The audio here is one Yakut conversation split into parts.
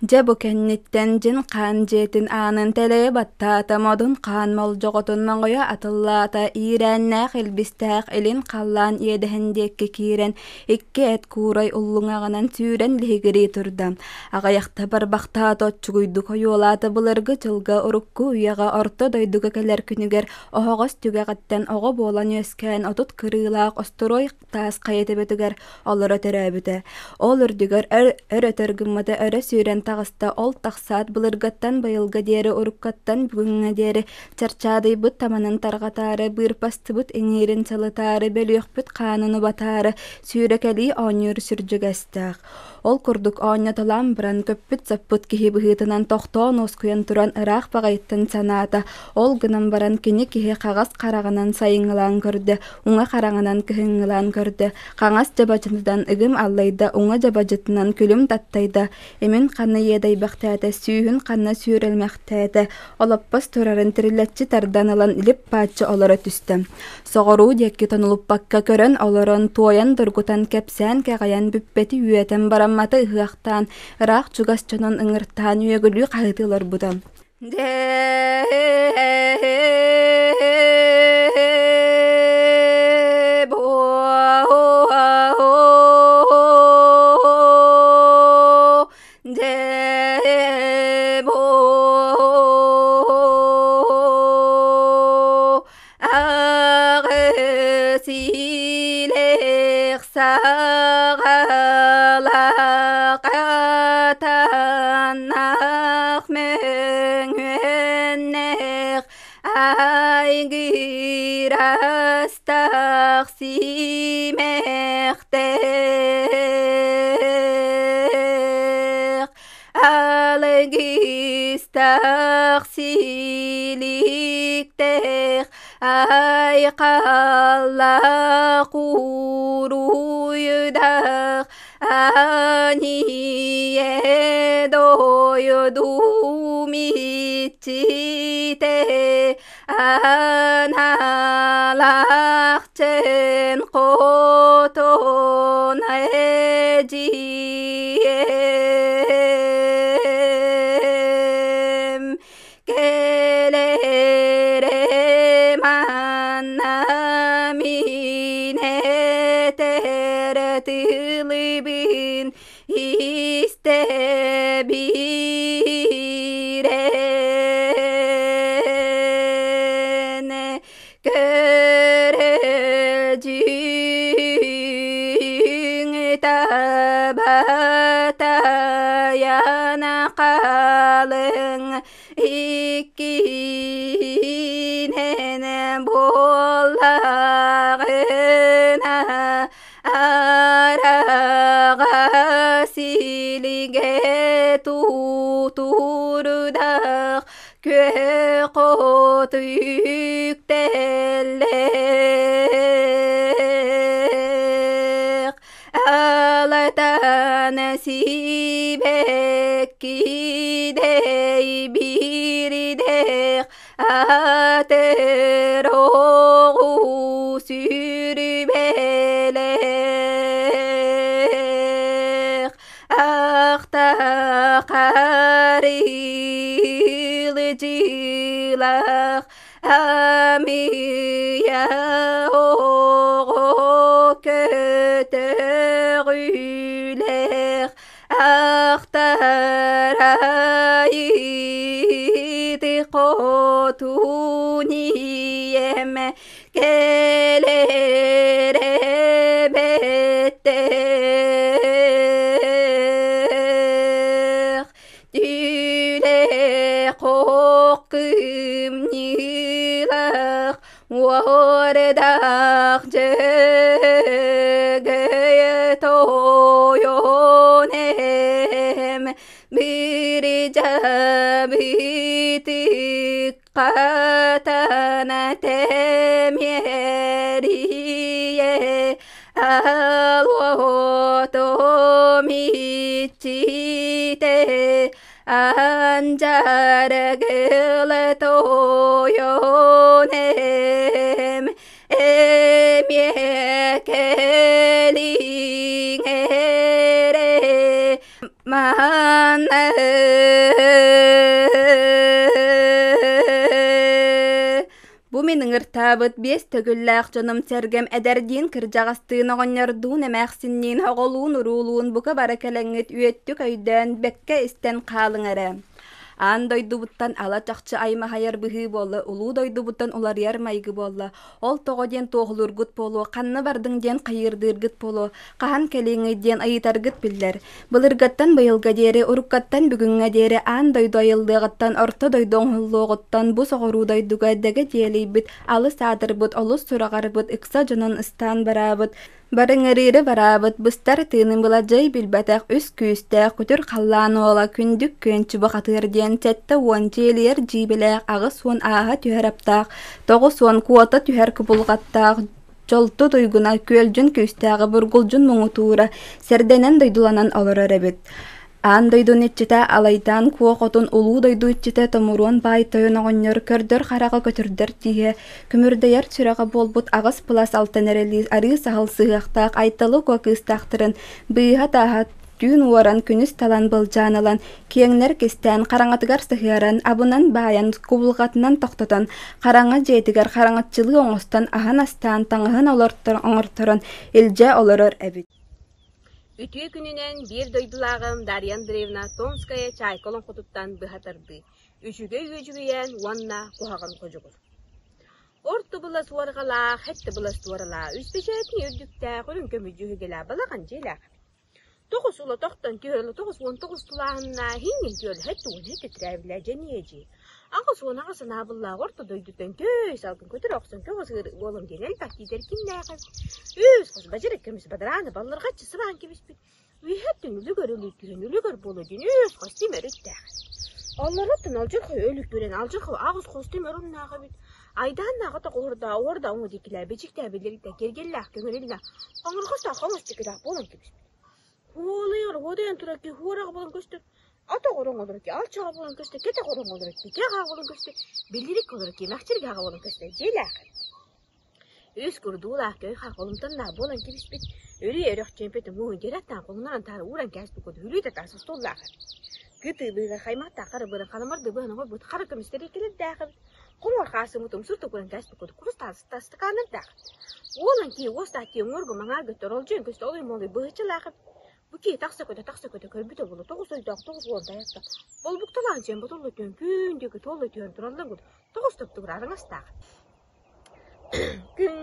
Дьэ бу кэнниттэн дьин хаан дьиэтин аанын тэлэйэ баттаата, модун хаан молдьоҕотун моҥойо атыллаата, иирээннээх илбистээх илин халлаан иэдэһин диэки киирэн, икки эт куурай уллуҥаҕынан сүүрэн лиһигирии турда. Аҕыйахта барбахтаата, оччугуйдук ойуолаата былыргы дьылга урукку үйэҕэ орто дойдуга кэлэр күнүгэр оһоҕос түгэҕиттэн оҕо буолан үөскээн 30 кырыылаах остуруой таас хайа төбөтүгэр олоро төрөөбүтэ. Ол үрдүгэр өр, өр өтөр гыммыта өрө сүүрэн таҕыста, ол тахсаат былыргыттан быйылга диэри уруккаттан бүгүҥҥэ диэри чарчаадыйбыт таманын тарҕатаары, быырпастыбыт иҥиирин сылытаары, бөлүөхпүт хаанын убатаары сүүрэкэлии оонньуур сүрдьүгэстээх. Ол курдук оонньотолоон баран көппүт-саппыт киһи быһыытынан тохтоон уоскуйан туран ыраах баҕайыттан санаата, ол гынан баран кини киһи хаҕас хараҕынан сайыҥҥылаан көрдө, уҥа хараҥанан кыһыҥҥылаан көрдө, хаҥас дьабадьытынан ыгым аллайда, уҥа дьабадьытынан күлүм таттайда, имин ханна иэдэйбэхтээтэ, сүүһүн ханна сүүрэлмэхтээтэ, олоппос турарын тирилэччи тардан ылан илип-пааччы олоро түстэ. Соҕуруу диэки тонулуппакка көрөн олорон, туойан доргутан, кэпсээн кэҕийэн бүппэти үөтэн барамматы ыһыахтаан, ыраах-чугас дьонун ыҥыртаан үөгүлүү хаһыытыы олорбута. Саҕалаах мөҥүөннээх айгырастах симэхтээх алгыстах силиктээх айхаллах уруйдах Ание дойдум иччитэ аналахчын хотун эдьиийим кэлэрэ манна мин этэр тылыбын истэ биирэн көрөдьүҥ табатайан халыҥ иккиһинэн буоллаҕына араҕа силигэ тутуурдаах күөх от үктэллээх Алатан сибэккидэй биирдээх атыр оҕу сүрбэлээх ахта харылдьылах Амия оҕо көтөҕүлээх ахтарайыты хотун ийэм кэлэрэ бэттэх Түүлэ кымньыылах уордах дьөгөй тойон эм бирдьабытык хатана тэмиэрийэ алуотум иччитэ анжаргыл тойон эм эмиэ кэлиҥ эрэ манна Ыҥыртаабыт биэс төгүллээх дьонум-сэргэм эдэрдиин кырдьаҕастыын оҕонньордуун эмээхсинниин оҕолуун-уруулуун бука бары кэлэҥҥит үөттүк өйдөөн бэккэ истэн хаалыҥ эрэ. Аан дойдубуттан ала чахчы аймаһайар быһыы буолла, улуу дойдубуттан уларыйар майгы буолла. Ол тоҕо диэн туоһулуургут буолуо, ханна бардыҥ диэн хайыырдыыргыт буолуо, хаһан кэлиэҥий диэн ыйытаргыт биллэр. Былыргаттан быйылга диэри, уруккаттан бүгүҥҥэ диэри аан дойду айыллыаҕыттан, орто дойду оҥоһуллуоҕуттан бу соҕуруу дойдуга дэгэ дьиэлийбит, алыс аатырбыт, олус сураҕарбыт, ыкса дьонун ыстаан бараабыт, барыҥырыыры бараабыт, быстар тыынын быладьай билбэтэх үс күүстээх күтүр халлаан уола күндүк күөнчү бухатыыр диэн 70 дьиэлийэр дьиибэлээх 80 ааһа түһэр аптаах, 90 куота түһэр кубулҕаттаах Дьолту туйгуна, күөлдьүн күүстээҕэ, бургулдьун муҥутуура, сэрдэнэн дойдуланан олорор эбит. Аан дойдуну иччитэ Алайдаан Куо Хотун улуу дойду иччитэ Томуруон Баай Тойон оҕонньор көрдөр хараҕа көтүрдэр тииһэ, көмүрдэйэр сүрэҕэ буолбут аҕыс былас алтан эрэлии арыы саһыл сыһыахтаах Айталы Куо кыыстаахтарын быыһа-тааһа түүн уоран, күнүс талан былдьаан ылан, киэҥнэр кистээн, хараҥатыгар сыһыаран, абынан баайан, кубулҕатынан тохтотон, хараҥа дьиэтигэр хараҥаччылыы оҥостон аһын астаан, таҥаһын оҥорторон илдьэ олорор эбит. Үтүө күнүнэн биир дойдулааҕым Дарья Андреевна Томская Чайка олоҥхотуттан быһа тардыы, үчүгэй үөдьүгүйээн уонна куһаҕан ходьугур. Орто былас уорҕалаах, хэттэ былас туоралаах, үс бэчээтин үрдүктээх, үрүҥ көмүс дьүһүгэлээх балаҕан дьиэлээх эбит. Тоҕус ула тохтон түһэрэ 99 тулааһыннаа иһин түөлэһэ тугун титирээбилээ дьэниэдьи. 88 анаабыллаах орто дойдуттан төй салгын көтөр охсон көҕүс ыарыы буолан диэн элбэх киитэр кимнээх эбит. Үс хос бадьырык көмүс бадарааны баллырҕаччы сыбаан кэбиспит. Үөһэттэн үлүгэр өлүү түһэн үлүгэр буолуо диэн үс хос тимир үттээх. Оллороттон алдьархай өлүк бүрэн алдьархай аҕыс хос тимир онноох эбит. Айдааннааҕы тоҕуһурдаа уорда оҥо диэкилээ бичиктээ билэритэ киэргэллээх көҥүлүллээх хоҥорхостоох хоҥос дьикилээх буолан кэбиспит. Хуолуйар уодуйан турар киһи хуораҕа буолан көстөр, атах ороҥ олорор киһи алчаҕа буолан көстөр, кэтэх ороҥ олорор киһи кэҕэ буолан көстөр, билирик олорор киһи мэхчиргэҕэ буолан көстөр дьиэлээх. Үс курдуулаах көй хах олумтаннаах буолан кэбиспит, өрүү өрөх чөмпөтө мууһун дьэраттаан холунаран таары ууран кээспит курдук хүлүү да таас остуоллаах эбит. Кытыы хаймахтаах хара быран халамар быһан оҥорбут хара көмүстэр иккилэрдээх эбит. Хомуор хаасыммыт умсур токуран кээспит курдук курус ыстакааннардаах. Уолан киһи уостаах киһи уҥуоргу маҥаар көттөр олдьуйан көстө олуй молуй быһыччалаах эбит. Бу киһи тахса көтө тахса көтө көрбүтэ буолла тоҕус өйдөөх 90 тайахта. Болбукталаан дьиэн ботулла түһэн күн диэки туолла түһэн тураллар курдук тоҕус топтугур араҥастаах. Күн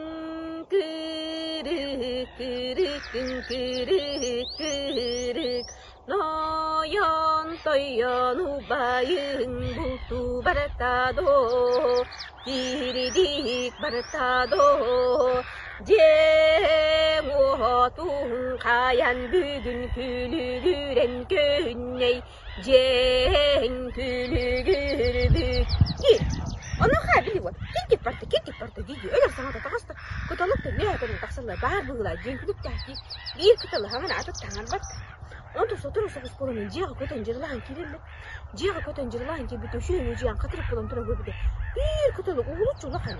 кырык кырык күн кырык кырык Нойон тойон убайын бултуу барта доо, киирдик барта доо, дьиэм уотун хайан бүгүн күлүгүрэн көннөй, дьиэҥ күлүгүрбүт. Онуоха били вот кирдик барда, кирдик барда дии өлөр саҥата таҕыста, кыталык да мээ көрөн тахсаллар баар быһыылаах диэн күлүктээх дии. Биир кыталы хаҥан атын таҥарбат. Онтон сотору соҕус буолан дьиэҕэ көтөн дьырылаан киирэллэр. Дьиэҕэ көтөн дьырылаан киирбит үчүгэй үдьүйэн хатырык буолан туран көрбүтэ биир кыталык уһулуччу улахан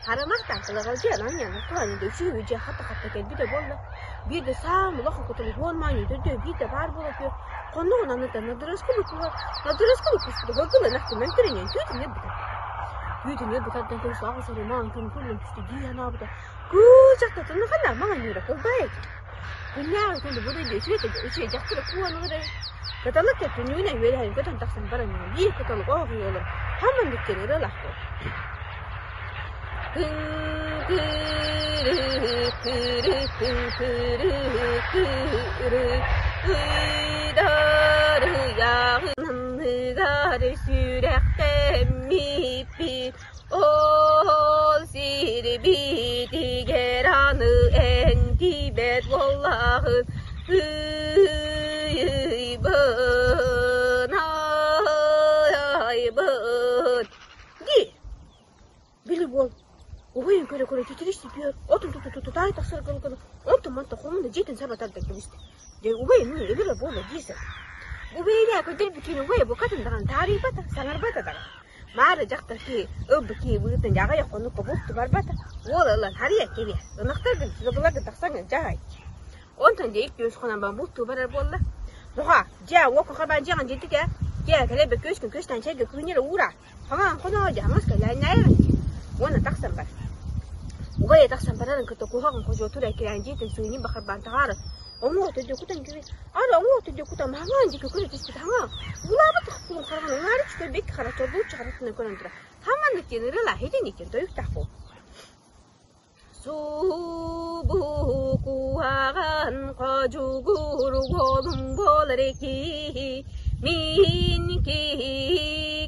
харамахтаах кылаҕалдьыйан анньан ортолоон үчүгэй үдьүйэн хатта-хатта кэлбитэ буолла. Биирдэ саам улахан кыталык уон маанньы төрдө биирдэ баар буола түһэр. Хонноҕун анныттан надырыска лукуһа, надырыска лукуспута хойгул ынах түмэн тирэнэн түүтүн ырбыта. Түүтүн ырбытардан көмүс аҕыс арымаан күн күллүн түстэ дии санаабыта. Кыычахтатын ханна маҥан ньуура кылбай этэ. Күннээҕи күндү бу дойду үчүгэй үчүгэй дьахтара куон ылар Кыталык түннүгүнэн үөлэһэн көтөн тахсан баран биир кыталык оох ыалым хамман бүккэн ырыалаах буол. Күн кыры кыры күн кыры кыры ыйдарыйаҕын сүрэхтэммиппит Ол сирбитигэр аны эн тиийбэт буоллаҕын ыйбын айбын дии били уол уһуйун көрө-көрө титирис-типиэр отун туту-тутаай тахсар гына-гына онтон мантан хомуна дьиэтин саба тардан кэбистэ дьэ убай эмиэ өлөрө буолла дии сыр убайа көрдөрбүт убайа букатын даҕаны таарыйбата саҥарбата даҕаны Маары дьахтар киһи ылбыт киһи быһыытын дьаҕайа хонукка булту барбата. Уол ылан харыйа кэбиһэр. Ынахтаргын, сылгыларгын тахсаҥҥын дьаһай. Онтон дьэ икки үс хонон баран бултуу барар буолла. Нуха, дьэ, уокка харбаан дьиэҕин дьиэтик ээ. Дьэ, кэлэйбэт күөскүн күөстээн чэйгэ күннэрэ уура. Хаҥаан хоноо дьэ, хаҥас кэлээннээйэҕин. Уонна тахсан бар. Угайа тахсан барарын кытта куһаҕан хожуотур эккирээн дьиэтин сыыньын бахарбаан таҕаары оҥуо төрдө кутан кэбис. Ара оҥуо төрдө кутан хаҥаан диэки көрө түспүт хаҥаа. Улаабыт кулун хараҕын уҥаарыччы көрбүт хара чорбулуччу харатынан көрөн турар. Хаманнык диэн ырыалаа хитиник диэн тойуктаах буол. Субу куһаҕан ходьугур уолум буолар киһи, мин киһи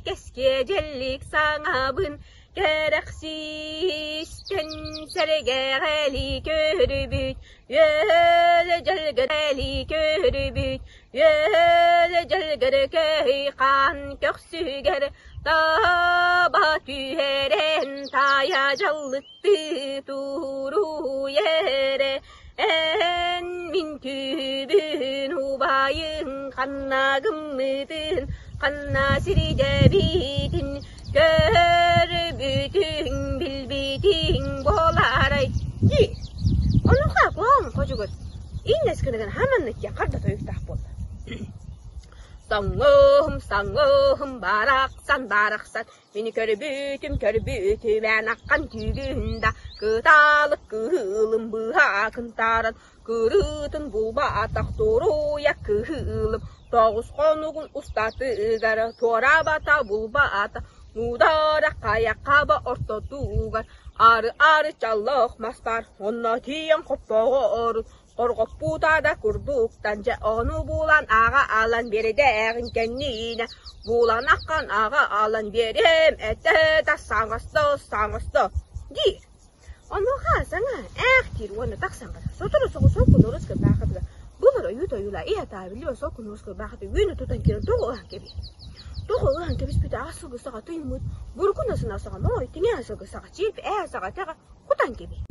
кэскиэ дьэллик саҥабын кэрэхсиистэн сэргэҕэли көрбүт, үөл дьөлгөрэли көрбүт, үөл дьөлгөркөй хаан көхсүгэр таба түһэрэн таайа дьаллык Туруйа эн мин түүбүн убайыҥ ханна гыммытын, ханна сирдэбитин көрбүтүҥ, билбитиҥ буолаарай дии. Онуоха куһаҕан ходьугут иннэс гыныгын хаманнык диэн харда тойуктаах буолла. Соҥҥум, соҥҥум, барахсан, барахсан Мини көрбүтүм, көрбүтүм, эн аххан түүгүн да, кытаалык кыылым быһа кынтааран, кырыытын булбатах туруйа кыылым, тоҕус хонугун устатыгар туорабата булбата, муудара хайа-хаба ортотугар, ары-ары чаллах мас баар, онно тиийэн хоппоҕорун, Хорҕоппута да курдуктан дьэ ону булан аҕа алан биэрдээҕин кэннинэ булан аххан аҕа алан биэриэм этэ да саҥасто саҥасто диир. Онуоха саҥа ээх диир уонна тахсан барар. Сотору соҕус ол кунуурус кырбаахытыгар былыр ойуу тойуулаа иһэ таабиллибэ сол кунуурус кырбаахыты үөнү тутан киирэн тоҕо ыһан кэбиһэр. Тоҕо ыһан кэбиспитэ аас сылгы саҕа тыймыт, буркун асына саҕа моой, тиҥэһэ сылгы саҕа чиирп ээ саҕа тэҕэ кутан кэбиһ.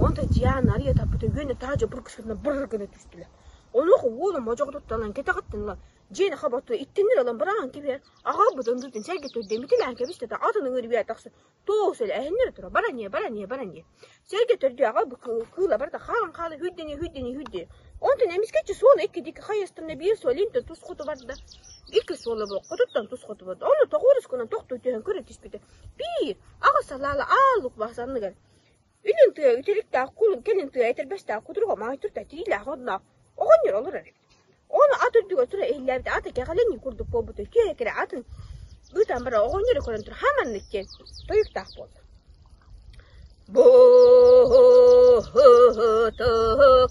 Онтон Диана арыйа тарпыта үөнэ таһырдьа быргыс гына быр гына түстүлэр. Онуоха уола модьоҕотуттан кэтэҕиттэн ылан дьиэни хаба оттон иттиннэр ылан быраҕан кэбиһэр. Аҕалбыт ындыытын сэргэ төрдүөммүтүлээн кэбистэ да атын ыҥыр үө тахсан туох сэлэ эһиннэрэ тура баран иһэ баран иһэ баран иһэ. Сэргэ төрдүө аҕалбыт кыыла барыта хаалан хаала хүддэни хүддэни хүддэни. Онтон эмискэччи суол икки диэки хайастарына биир суол интэн тус хоту барда. Икки суола бу хотуттан тус хоту барда. Онно тоҕуорус гынан тохтуу түһэн көрө түспүтэ. Биир аҕыс салаала аал лук санныгар Илин тыа үтүлүктээх кулун, кэлин тыа этэрбэстээх кутуруга маайтырта тириилээх одноох оҕонньор олорор эбит. Ону ат үрдүгэр тура иһиллээбит ата кэҕэлэнии курдук буолбута үтүө кэрэ атын ыытан баран оҕонньору көрөн турар хаманнык диэн тойуктаах буолла. Бу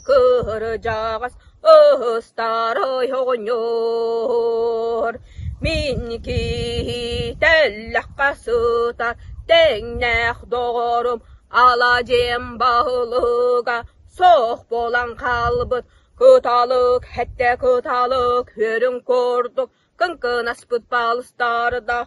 кырдьаҕас ыстарай оҕонньор мин киһи тэллэххэ сытар тэҥнээх доҕорум аладьыам баһылыга суох буолан хаалбыт кыталык хэттэ кыталык үөрүн курдук кыҥкынаспыт балыстарда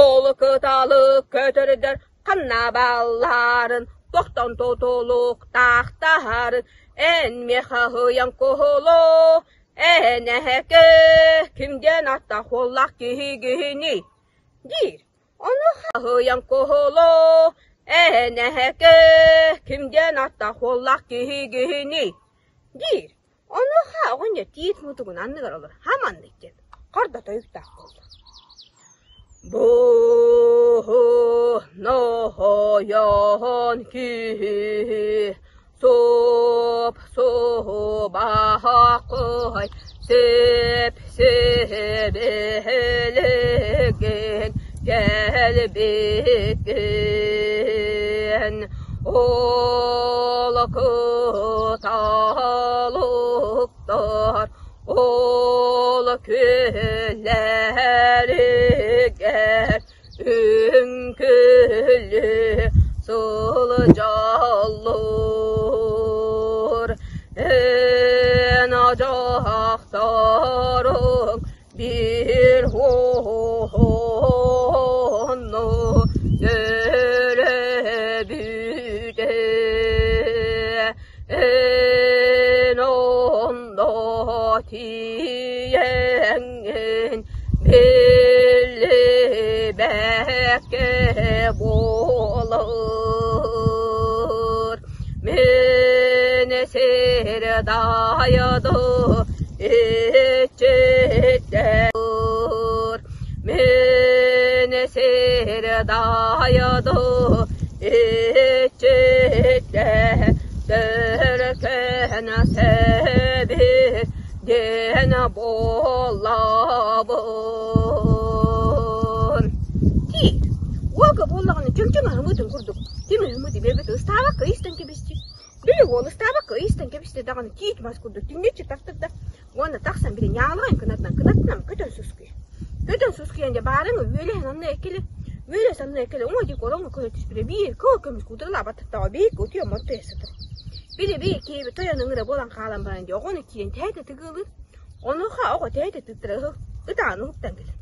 ол кыталык көтөрдөр ханна баалларын тохтон тутулуктаахтарын эн миэхэ ыйан куһулу эн эһэкэ ким диэн аттаах уоллаах киһигиний диир Онуоха ыйан куһулу эн эһэкэ ким диэн аттаах уоллаах киһигиний диир Онуоха оҕонньор тиит мутугун анныгар олорор хаманнык диэн хордо тойуктаах буолла. Бу ноһойон киһи суп субахакый сип сибилигин кэлбиккин Ол кыталыктар ол күллэригэр үҥкүлүү сылдьаллар. Эн дьахтарыҥ биир уону төрөөбүтэ эн онно тиийэҥҥин биллибэккэ буолар Мин сир дайду иччитэр Мин сир дайду Иччитэ төркөн сэбир диэн буолабын. Тиит, уолга буоллаҕына чөмчөм аһымытын курдук тимир ыһымыты биэрбит ыстаабакка истэн кэбистэ. Били уол ыстаабакка истэн кэбистэ даҕаны тиит мас курдук түннүччү тартырда уонна тахсан били ньаалаҕын кынатынан кынатынан көтөн сускуйар. Көтөн сускуйан дьэ баарыҥ үөлэһин онно эккили үөлэс онно эккили уҥа диэки ороҥҥо көтө түспүтэ биир кыл көмүс куудалаабат таттаҕа биир утуйа моттуйа сытар. Били биир киһи тойон ыҥыра буолан хаалан баран дьэ оҕону киирэн тэһитэ тыгыалыыр. Онуоха оҕо тэһитэ тыыттара ытаан уһуктан кэлэр.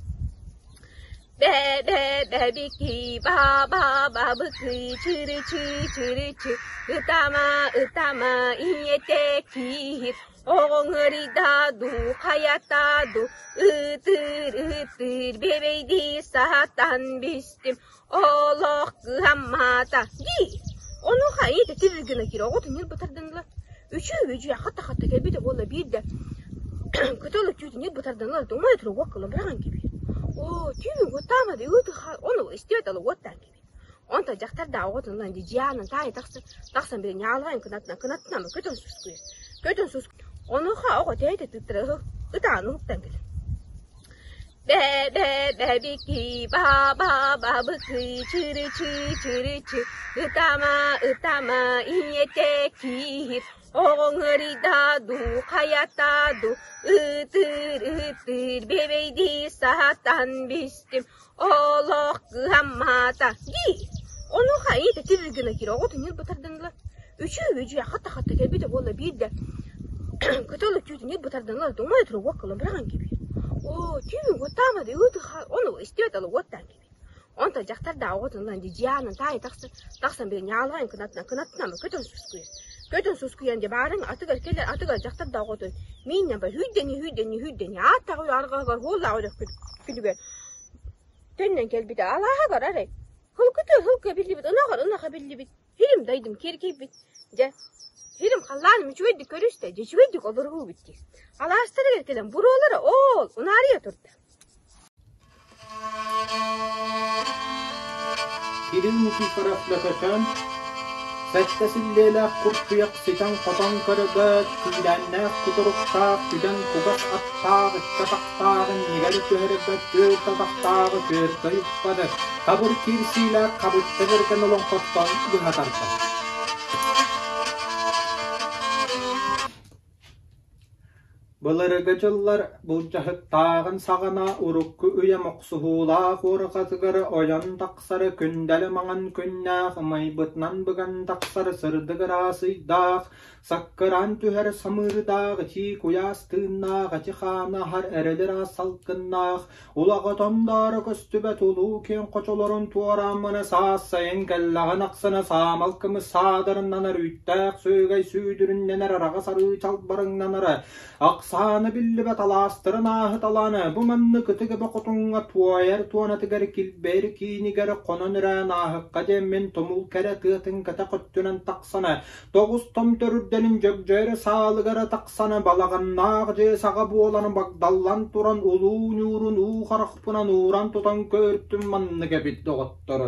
Бэ-бэ-бэбики ба-ба-бабыкы чыры-чы-чыры-чы ытама ытама ийэтэ киир оҕоҥ ыарыйда дуу хайата дуу ытыыр ытыыр биэбэйдии саатан бистим олох кыһаммата дии онуоха ийэтэ тирир гына киир оҕотун ньылбы тардан ылар үчүгэй үчүгэй хатта-хатта кэлбитэ буолла биирдэ көтөл түүтүн ньылбы тардан ылар да умайа турар уокка ылан быраҕан кэбиһэр оо түүн уоттаама да ыты ону истибэт ала уоттаан кэбиһэр онтон дьахтар да оҕотун ылан дьианан таайа тахсан тахсан били ньаалаҕайын кынатынан кынатынан көтөн сускуйар көтөн сус онуоха оҕо тэһитэ тыыттара ытаан уһуктан кэлэр Бэ-бэ-бэбики ба-ба-бабыкы чыры-чы-чыры-чы ытама ытама ийэтэ киир оҕоҥ ыарыйда дуу хайата дуу ытыыр ытыыр биэбэйдии саатан бистим олох кыһаммата дии онуоха ийэтэ тирир гына киир оҕотун ньылбы тардан ылар үчүгэй үчүгэй хатта-хатта кэлбитэ буолла биирдэ көтөл түүтүн ньылбы тардан ылар да умайа турар уокка ылан быраҕан кэбиһэр оо түүн уоттаама да ыты ону истибэт ала уоттаан кэбиһэр онтон дьахтар да оҕотун ылан дьианан таайа тахсан тахсан били ньаалаҕайын кынатынан кынатынан көтөн сускуйар көтөн сускуйан дьэ баарыҥ атыгар кэлэр атыгар дьахтар да оҕотун мииннэн бар hүйдэни hүйдэни hүйдэни ааттаах арҕаһыгар хуоллаах үрэх күнүгэр төннөн кэлбитэ алааһыгар арай Һылгыты һылгы биллибит, ынаҕар ынаҕа биллибит, Һирим дайдым киэркэйбит, дьэ, һирим халлааным үчүгэйдик көрүстэ, дьэ үчүгэйдик олоруһуубут дии. Алаастарыгар кэлэн буруолара оол унаарыйа турда. Кирилл Никифоров Лөкөчөөн Сэттэ силлиэлээх куртуйах ситэн-хотон көрөгөөт, күүрээннээх кутуруктаах күдэн кугас аттаах икки атахтаах иннигэр түһэргэ түөрт атахтааҕы түөрт ыйыппат, хабыр киирсиилээх хабычча бэргэн олоҥхоттон быһа тардар. Былыргы дьыллар былдьаһыктааҕын саҕана урукку үйэ мохсуһуулаах уорҕатыгар ойон тахсар күндэлэ маҥан күннээх ымайбытынан быган тахсар сырдык ыраас ыйдаах, саккыраан түһэр самыырдаах итии куйаас тыыннаах эти хаана аһар эрэл ыраас салгыннаах Улаҕатон даара көстүбэт улуу киэҥ хочолорун туорааммына саас сайын кэллэҕин ахсына саамал кымыс саадарыннанар үүттээх сүөгэй сүүдүрүннэнэр араҕас арыы чалбарыҥнанара ахсаана биллибэт алаастарын ааһыталаан бу маннык ытык эбэ хотуҥҥа туойар туонатыгар килбэйэр киинигэр хонон ирээн ааһыкка диэммин тумул кэрэ тыатын кэтэх өттүнэн тахсана Тоҕус томтор үрдэлин дьөгдьөөрө саалыгара тахсан балаҕаннаах дьиэ саҕа буолан багдаллан туран улуу ньуурун уу харахпынан ууран тутан көөртүм маннык эбит доҕоттор.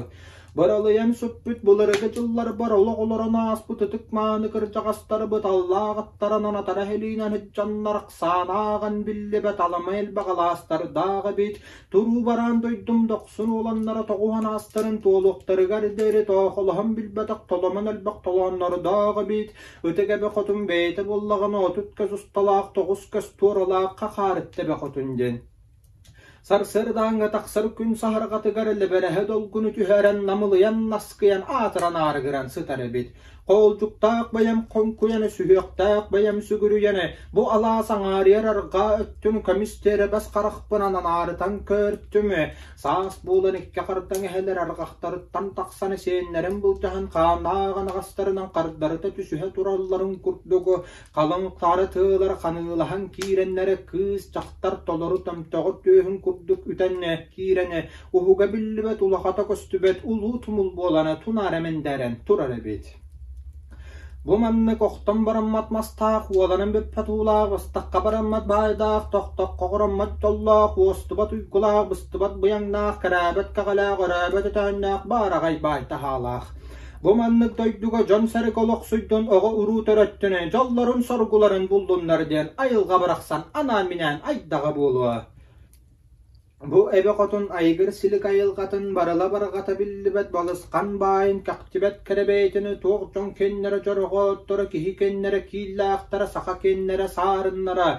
Быралыйан сүппүт былыргы дьылларбар олох олорон ааспыт ытык-мааны кырдьаҕастарбыт аллаах аттарынан атара иһилиинэн сылдьаннар ахсаанааҕын биллибэт аламай элбэх алаастардаах эбит. Туруу бараан дойдум дохсун уоланнара тоҕуһан аастарын туолуохтарыгар диэри тоохолоһон билбэтэх толомон элбэх толооннордоох эбит, ытык эбэ хотун бэйэтэ буоллаҕына 30 көс усталаах, 9 көс туоралаах хахаарытта эбэ хотун диэн. Сарсыардааҥҥа тахсар күн саһарҕатыгар лэбэрэһэ долгуну түһэрэн намылыйан наскыйан аатыран аарыгыран сытар эбит. Хоолдьуктаах бэйэм хоҥкуйаны, сүһүөхтээх бэйэм сүгүрүйэни, бу алаас аҥаарыйар арҕаа өттүн көмүс тиэрэбэс харахпынан анаарытан көртүм. Саас буолан икки хардаҥ эһэлэр арҕахтарыттан тахсан сиэннэрин былдьаһан хааннаах анаҕастарынан хардарыта түсүһэ туралларын курдук халыҥ хара тыалар ханыылаһан киирэннэрэ кыыс дьахтар толору томтоҕор түөһүн курдук үтэн киирэн уһуга биллибэт, улахата көстүбэт улуу тумул буолан тунаара мэндээрэн турар эбит. Бу маннык охтон бараммат мастаах, уоланан бүппэт уулаах, быстахха бараммат баайдаах, тохтоххо хороммот дьоллоох, уостубат уйгулаах, быстыбат быйаҥнаах, кэрээбэт кэҕэлээх, өрөөбөт өтөөннөөх баараҕай баай таһаалаах. Бу маннык дойдуга дьон-сэргэ олохсуйдун, оҕо-уруу төрөттүн, дьоллорун-соргуларын буллуннар диэн айылҕа барахсан анаан-минээн айдаҕа буолуо. Бу эбэ хотун айгыр-силик айылҕатын барыла барҕата биллибэт балысхан баайын кэхтибэт кэрэбэйэтини туох дьон кэннэрэ дьороҕоотторо, киһи кэннэрэ кииллээхтэрэ, саха кэннэрэ саарыннара,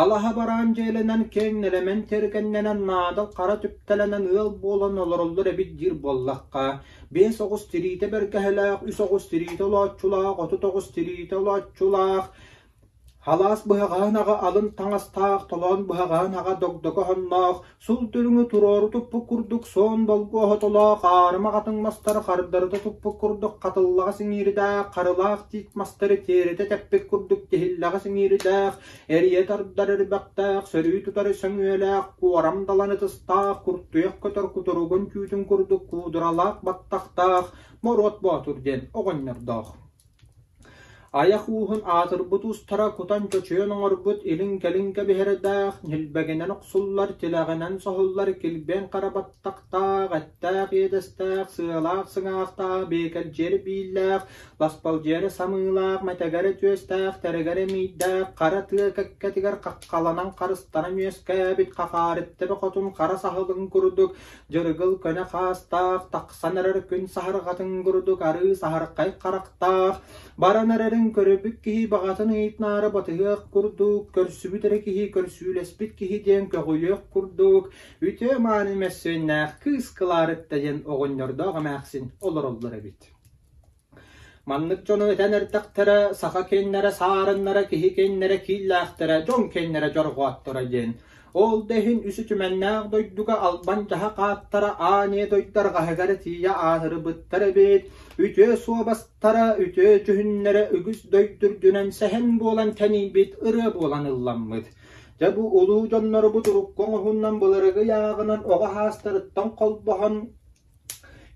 алаһа бараан дьиэлэнэн киэҥ нэлэмэн тиэргэннэнэн наадал хара түптэлэнэн ыал буолан олороллор эбит диир буоллахха, 5 оҕус тириитэ бэргэһэлээх, 3 оҕус тириитэ олооччулаах, 39 тириитэ олооччулаах, Халаас быһаҕаһын аҕа алын таҥастаах, толоон быһаҕаһын аҕа догдоко оһонноох, сул дүлүҥү туруору туппут курдук суон болгуо оһотолоох, аарыма хатыҥ мастары хардарыта туппут курдук хатыллаҕас иҥииридээх, харылаах тиит мастары тиэритэ тэппит курдук тиһиллэҕэс иҥииридээх, эрийэ тардар эрбэхтээх, сөрүү тутар сөҥүөлээх, куорам далан ытыстаах, куртуйах көтөр кутуругун түүтүн курдук куудуралаах баттахтаах Моруот Боотур диэн оҕонньордоох. Айах ууһун аатырбыт уустара кутан чочуйан оҥорбут илин-кэлин кэбиһэрдээх, ньилбэгинэн охсуллар, тилэҕинэн соһуллар килбиэн хара баттахтаах, эттээх иэдэстээх, сыалаах сыҥаахтаах, биэкэлдьиэр бииллээх, ласпалдьыйар самыылаах, мэтэгэрэ түөстээх, тэрэгэр эмиийдээх, хара тыа кэккэтигэр хаххаланан харыстанан үөскээбит хахаарыттары хотун хара саһылын курдук дьырыгыл көнө хаастаах, тахсан эрэр күн саһарҕатын курдук арыы саһархай харахтаах, баран эрэрин көрбүт киһи баҕатын ыйытнаары батыһыах курдук, көрсүбүт эрэ киһи көрсүүлэспит киһи диэн көҕүйүөх курдук, үтүө мааны мөссүөннээх кыыс Кылаарытта диэн оҕонньордоох эмээхсин олороллор эбит. Маннык дьону этэн эрдэхтэрэ, саха киэннэрэ саарыннара, киһи киэннэрэ кииллээхтэрэ, дьон киэннэрэ дьорҕоотторо диэн. Ол да иһин үс үтүмэннээх дойдуга албан дьаһах ааттара аан ийэ дойду арҕаһыгар тиийэ аатырбыттар эбит. Үтүө суобастара, үтүө дьүһүннэрэ үгүс дойду үрдүнэн сэһэн буолан тэнийбит, ырыа буолан ылламмыт. Дьэ бу улуу дьоннорбут урукку оҥоһунан былыргы ыйааҕынан оҕо саастарыттан холбоһон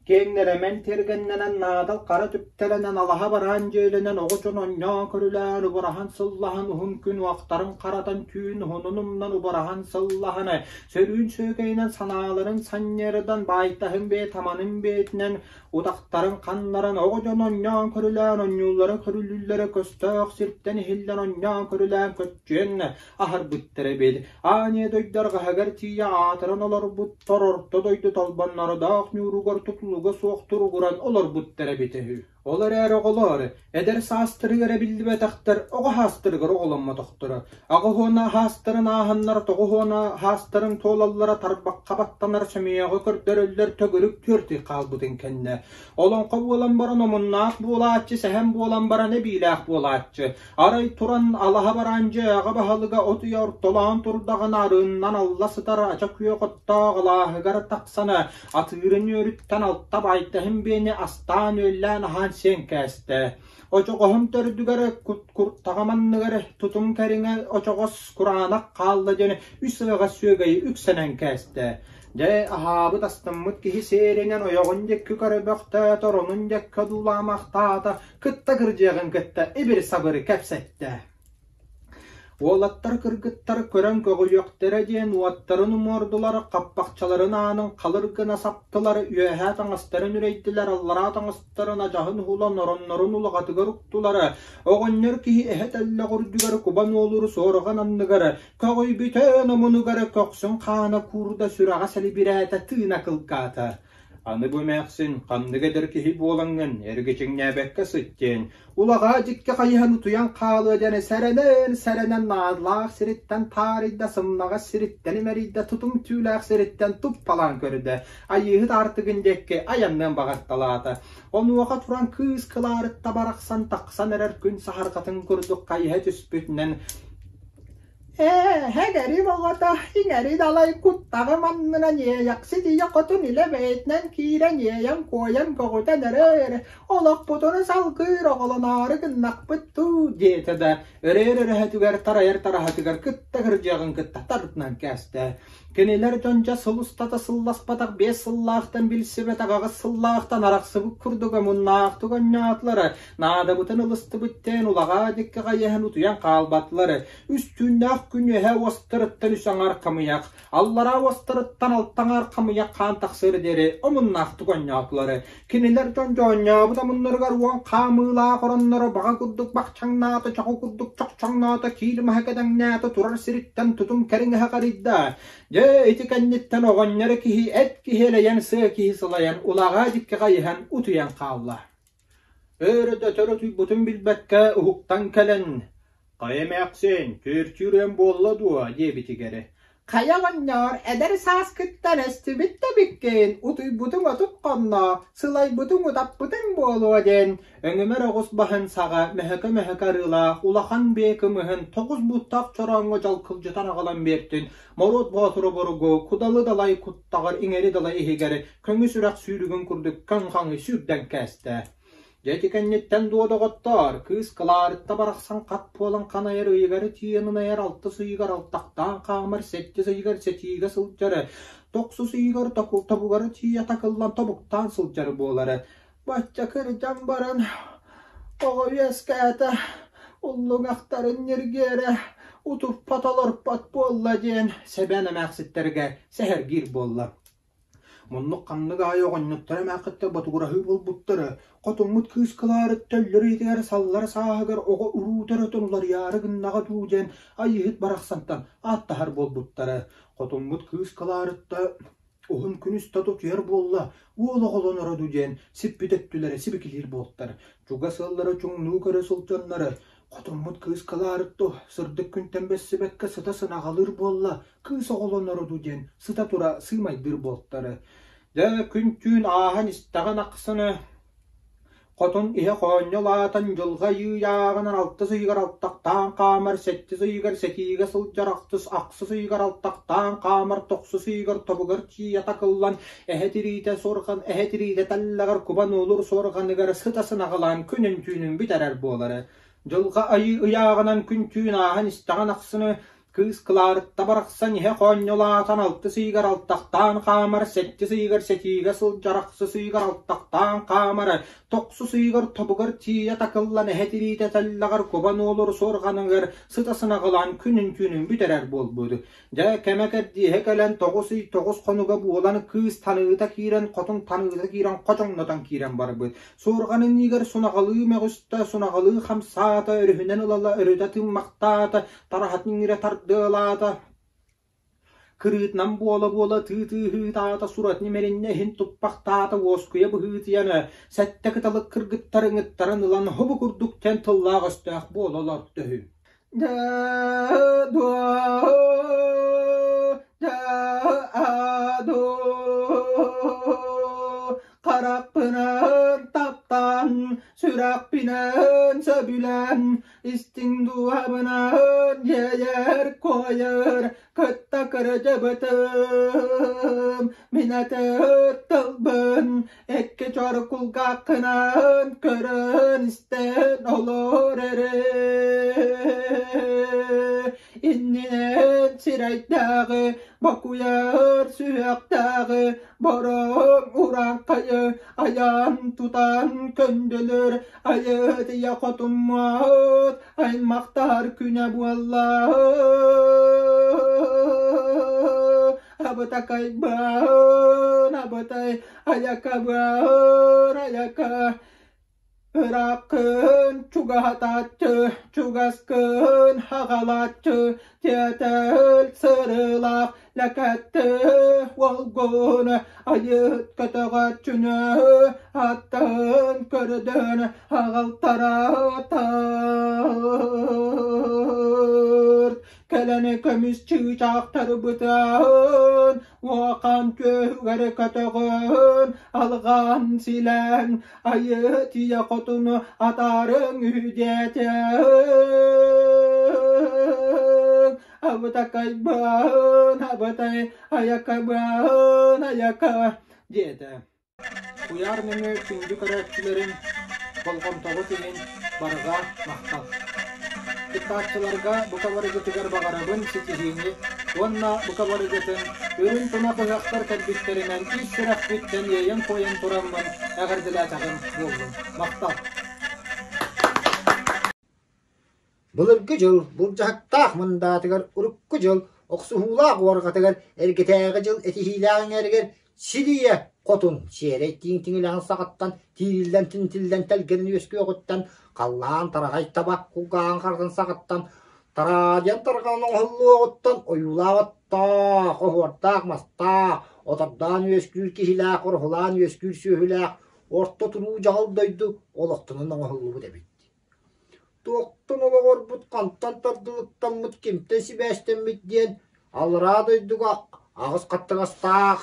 Киэҥ нэлэмэн тиэргэннэнэн, наадал хара түптэлэнэн, алаһа бараан дьиэлэнэн, оҕо дьон онньоон көрүлээн, убараһан сыллаһан, уһун күн уохтарын харатан, түүн уһунун умнан, убараһан сыллаһан, сөрүүн сүөкэйинэн санааларын санньыардан, баайтаһын бэйэ таманын бэйэтинэн, утахтарын ханнаран, оҕо дьон онньоон көрүлээн, онньууллара көрүлүүллэрэ көстөөх сиртэн иһиллэн онньоон көрүлээн көччүйэн аһарбыттар эбит. Аан ийэ дойду арҕаһыгар тиийэ аатыран олорбуттар орто дойду толбоннордоох ньууругар тутулуга суох туругуран олорбуттар эбитэ үһү. Ол эрээри оҕолоор, эдэр саастарыгар эбиллибэтэхтэр, оҕо саастарыгар оҕоломмотохторо. Аҕыс уон саастарын ааһаннар, 90 саастарын туолаллара тарбахха баттанар сөмүйэҕи көрдөрөллөр төгүрүк 4 ый хаалбытын кэннэ. Олоҥхо буолан баран омуннаах буолааччы, сэһэн буолан баран эбиилээх буолааччы. Арай туран алаһа бараан дьиэҕэ баһылыга от ыйа ортолоон турдаҕына арыыннан алла сытар ача күөх оттоох алааһыгар тахсан атыырын үөрүттэн алта баайтаһын биэни астаан-үөллээн аһаан сиэн кээстэ. Очоҕоһун төрдүгэр куртаҕым анныгар тутум кэриҥэ очоҕос кураанах хаалла диэн үс ыаҕас сүөгэйи үксэнэн кээстэ. Дьэ, аһаабыт астыммыт киһи сиэринэн ойоҕун диэки көрөбөхтөөтө, оронун диэки одуулаамахтаата, кытта кырдьыаҕын кытта ибир-сабыры кэпсэттэ. Уолаттар кыргыттар көрөн көҕүйүөхтэрэ диэн уоттарын умуордулар, хаппахчаларын аанын халыр гына саптылар, үөһээ таҥастарын үрэйдилэр, аллараа таҥастарын адьаһын уһулан ороннорун улаҕатыгар уктулар. Оҕонньор киһи эһэ тэллэх үрдүгэр кубан уолур суорҕан анныгар көҕүйбүтэ омунугар көхсүн хаана куурда, сүрэҕэ сэлибирээтэ, тыына кылгаата. Аны бу эмээхсин ханнык эдэр киһи буолаҥҥын эргичиҥнээбэккэ сыт диэн, улаҕаа дьикки хайыһан утуйан хаалыа диэн сэрэнэн-сэрэнэн наадалаах сириттэн таарыйда, сымнаҕас сириттэн имэрийдэ, тутум түүлээх сириттэн туппалаан көрдө, Айыыһыт аартыгын диэки айанныан баҕарталаата. Онуоха туран кыыс Кылаарытта барахсан тахсан эрэр күн саһарҕатын курдук хайыһа түспүтүнэн Ээ, эҥэрим оҕото, иҥэри далай куттаҕым аннынан иэйэхсит ийэ хотун илэ бэйэтинэн киирэн иэйэн-куойан көҕүтэн эрэр, олохпутун салгыыр оҕолоноору гыннахпыт дуу диэтэ да, өрөөр өрөһөтүгэр тарайар тараһатыгар кытта кырдьыаҕын кытта тардынан кээстэ. Кинилэр дьон дьэ сыл устата сылласпатах 5 сыллаахтан билсибэтэх 8 сыллаахтан арахсыбыт курдук омуннаахтык оонньоотулар, наадабытын ылыстыбыт диэн улаҕаа дикки хайыһан утуйан хаалбатылар. Үс түүннээх күн үөһэ уостарыттан үс аҥаар хамыйах, аллараа уостарыттан алта аҥаар хамыйах хаан тахсыар диэри омуннаахтык оонньоотулар. Кинилэр дьон дьоонньообут омуннарыгар уон хаамыылаах оронноро баҕа курдук бахчаҥнаата, чоҕу курдук чохчоҥноото, киил маһа кэдэҥнээтэ, турар сириттэн тутум кэриҥэһэ харыйда. Дьэ, ити кэнниттэн оҕонньор киһи эт киһи элэйэн, сыа киһи сылайан, улаҕаа дьикки хайыһан утуйан хаалла. Өр өтөр утуйбутун билбэккэ уһуктан кэлэн, «Хайа эмээхсин, түөртүүр ыам буолла дуо?» диэбитигэр, «Хайа оҕонньоор, эдэр сааскыттан эстибит да эбиккин, утуйбутуҥ отут хонно, сылайбытыҥ утаппытыҥ буолуо» диэн өҥүмэр оҕус баһын саҕа мөһөкө-мөһөкө арыылаах улахан биэ кымыһын тоҕус бууттаах чорооҥҥо дьалкылдьытан аҕалан биэртин, Моруот Боотуру буругу кудалы далай куттаҕар иҥэри далай иһигэр көҥүс үрэх сүүрүгүн курдук көҥ-хаҥы сүүрдэн кээстэ. Дьэ ити кэнниттэн дуо доҕоттоор, кыыс Кылаарытта барахсан хат буолан ханайар ыйыгар тиийэн ынайар алтыс ыйыгар алтахтаан хаамар, сэттис ыйыгар сэтиигэ сылдьар, тохсус ыйыгар тобугар тиийэ такыллан тобуктаан сылдьар буолар. Бачча кырдьан баран оҕо үөскээтэ, уллуҥахтарын ньиргиэрэ утуппат олорпот буолла диэн сэбээн эмээхситтэргэ сэһэргиир буолла. Муннук ханнык аайы оҕонньоттор эмээххиттэр ботугураһыы буолбуттара, хотуммут кыыс Кылаарытта өллөр ийэтигэр саллар сааһыгар оҕо уруута өрөтөн уларыйаары гыннаҕа дуу диэн Айыыһыт барахсантан ааттаһар буолбуттара. Хотуммут кыыс Кылаарытта уһун күнүс тото түһэр буолла, уол оҕолоноро дуу диэн сиппит өттүлэрэ сибикилиир буолтар. Чугас ыаллара чуҥнуу көрө сылдьаннара, хотуммут кыыс Кылаарытта сырдык күнтэн бэссибэккэ сыта сынаҕалыыр буолла, кыыс оҕолоноро дуу диэн сыта-тура сыымайдыыр буолтара. Дьэ, күн-түүн ааһан истэҕин ахсын хотун иһэ хоонньо улаатан дьылҕа ыйааҕынан алтыс ыйыгар алтахтаан хаамар, сэттис ыйыгар сэтиигэ сылдьар ахсыс, ахсыс ыйыгар алтахтаан хаамар, тохсус ыйыгар тобугар тиийэ такыллан, эһэ тириитэ суорҕан, эһэ тириитэ тэллэҕэр кубан уулур суорҕаныгар сыта сынаҕалаан күнүн-түүнүн бүтэрэр буолара. Дьылҕа айыы ыйааҕынан күн-түүн ааһан истэҕин ахсын Кыыс Кылаарытта барахсан иһэ хоонньолоотон алтыс ыйыгар алтахтаан хаамар, сэттис ыйыгар сэтиигэ сылдьар, ахсыс ыйыгар алтахтаан хаамар, тохсус ыйыгар тобугар тиийэ такыллан эһэ тириитэ тэллэҕэр кубан уолур суорҕаныгар сыта сынаҕылаан күнүн-түүнүн бүтэрэр буолбут. Дьэ, кэмэ кэрдииһэ кэлэн тоҕус ый тоҕус хонуга буолан кыыс таныыта киирэн, хотун таныыта киирэн хочоҥнотон киирэн барбыт. Суорҕан иннигэр сунаҕалыы мөҕүстэ, сунаҕалыы хамсаата, өрүһүнэн ылала өрүтэ тыыммахтаата, тараһатын иҥирэ тардыалаата, кырыытынан буола-буола тыы-тыыһыытаата, суратын имэриннэ иһин туппахтаата, уоскуйа быһыытыйан, сэттэ кыталык кыргыттар ыҥыттарын ылан хобу курдук тэн тыллаах-өстөөх буола олорто үһү. Харахпынан таптаан, сүрэхпинэн сөбүлээн, истиҥ дууһабынан иэйэр куойар, кытта кырдьыбытым, мин этэр тылбын икки чор кулгааххынан көрөн-истэн олор эрэ. Иннинэн сирэйдээҕи, бокуйар сүһүөхтээҕи бороҥ урааҥхайы айан тутан көндөлөр айытыйа хотуммут аймахтар күнэ буолла абытакайбын абытай айакабын айака Ырааххын чугаһатааччы, чугаскын аҕалааччы, тиэтэл сырыылаах лэкэтти уолгун айыт көтөҕөөччүнү аттын көрдөн аҕалтаратар. Кэлэн көмүс чыычаахтарбытын уохан түөһүгэр көтөҕөн алҕаан силээн айыы тиийэ хотуну атаарыҥ үһү диэтиҥ абытакайбын абытай айакабын айака диэтэ Куйаар нөҥүө күндү көрөөччүлэрим болҕомтоҕут иһин барҕа махтал. Кыттааччыларга бука барыгытыгар баҕарабын ситиһиини уонна бука барыгытын үрүҥ тунах ыһыахтар кэлбиттэринэн ис сүрэхпиттэн иэйэн-куойан тураммын эҕэрдэлээтэҕим буоллун. Махтал! Былыргы дьыл былдьаһыктаах мындаатыгар урукку дьыл охсуһуулаах уорҕатыгар эргэтээҕи дьыл этиһиилээх эҥээригэр Сирийэ хотун сиэрэй тииҥ тиҥилэҕин саҕаттан тиириллэн тинтиллэн тэлгэнэн үөскүөҕүттэн халлаан тараҕай таба кулгааҕын харатын саҕаттан тараадыйан тарҕанан оҥоһуллуоҕуттан ойуулаах оттоох, оһуордаах мастаах, отордоон үөскүүр киһилээх, ороһулаан үөскүүр сүөһүлээх орто туруу дьаҕыл дойду олохтонон оҥоһуллубут эбит. Туохтан олоҕорбут, хантан тардылыктаммыт, кимтэн сибээстэммит диэн аллараа дойдуга аҕыс хаттыгастаах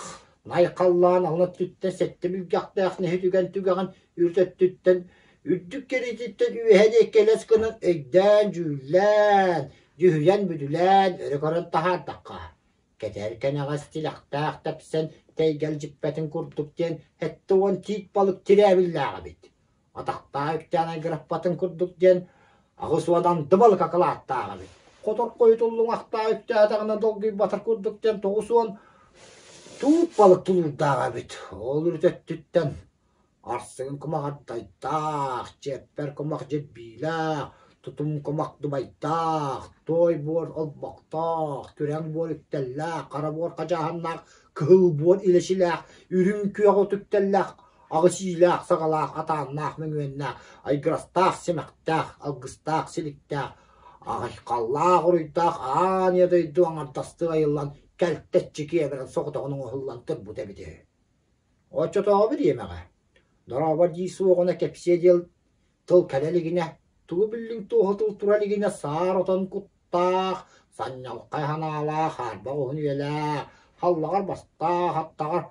найхаллаан алын өттүттэн сэттэ бүлгэхтээх нэһи түгэн түгэҕин үрүт өттүттэн үрдүк кэриититтэн үөһэ диэки элэс гынан өйдөөн-дьүүллээн, дьүһүйэн-бүдүлээн өрө көрөн таһаардахха, кэтэр кэнэҕэс тилэхтээх тэпсэн тэйгэлдьиппэтин курдук диэн 70 тиит балык тирээбиллээх эбит. Атахтаах үктээн айгыраппатын курдук диэн 80 анды балык акылааттаах эбит. Хоторхойу туллуҥахтаах үктээтэҕинэ долгуйбатар курдук диэн 90 туут балык тулуурдаах эбит. Ол үрүт өттүттэн арсыгын кумаҕардайдаах, чиэппэр кумах дьирбиилээх, тутум кумах дубайдаах, туой буор олбохтоох, күрэҥ буор үктэллээх, хара буор хадьааһыннаах, кыһыл буор илэчилээх, үрүҥ күөх от үктэллээх аҕыс иилээх саҕалаах атааннаах мөҥүөннээх айгырастаах симэхтээх алгыстаах силиктээх аҕайхаллаах уруйдаах аан ийэ дойду аҥардастыы айыллан кэлтэччи киэбирэн соҕотоҕун оҥоһуллан турбут эбит үһү. Оччотооҕу бириэмэҕэ дорообо дии суоҕуна кэпсиэ диэл тыл кэлэ илигинэ, тугу биллиҥ туоһу тыл тура илигинэ саар отон куттаах, санньалхай санаалаах, хаарбах уһун үйэлээх, халлаҕар бастаах, аттаҕар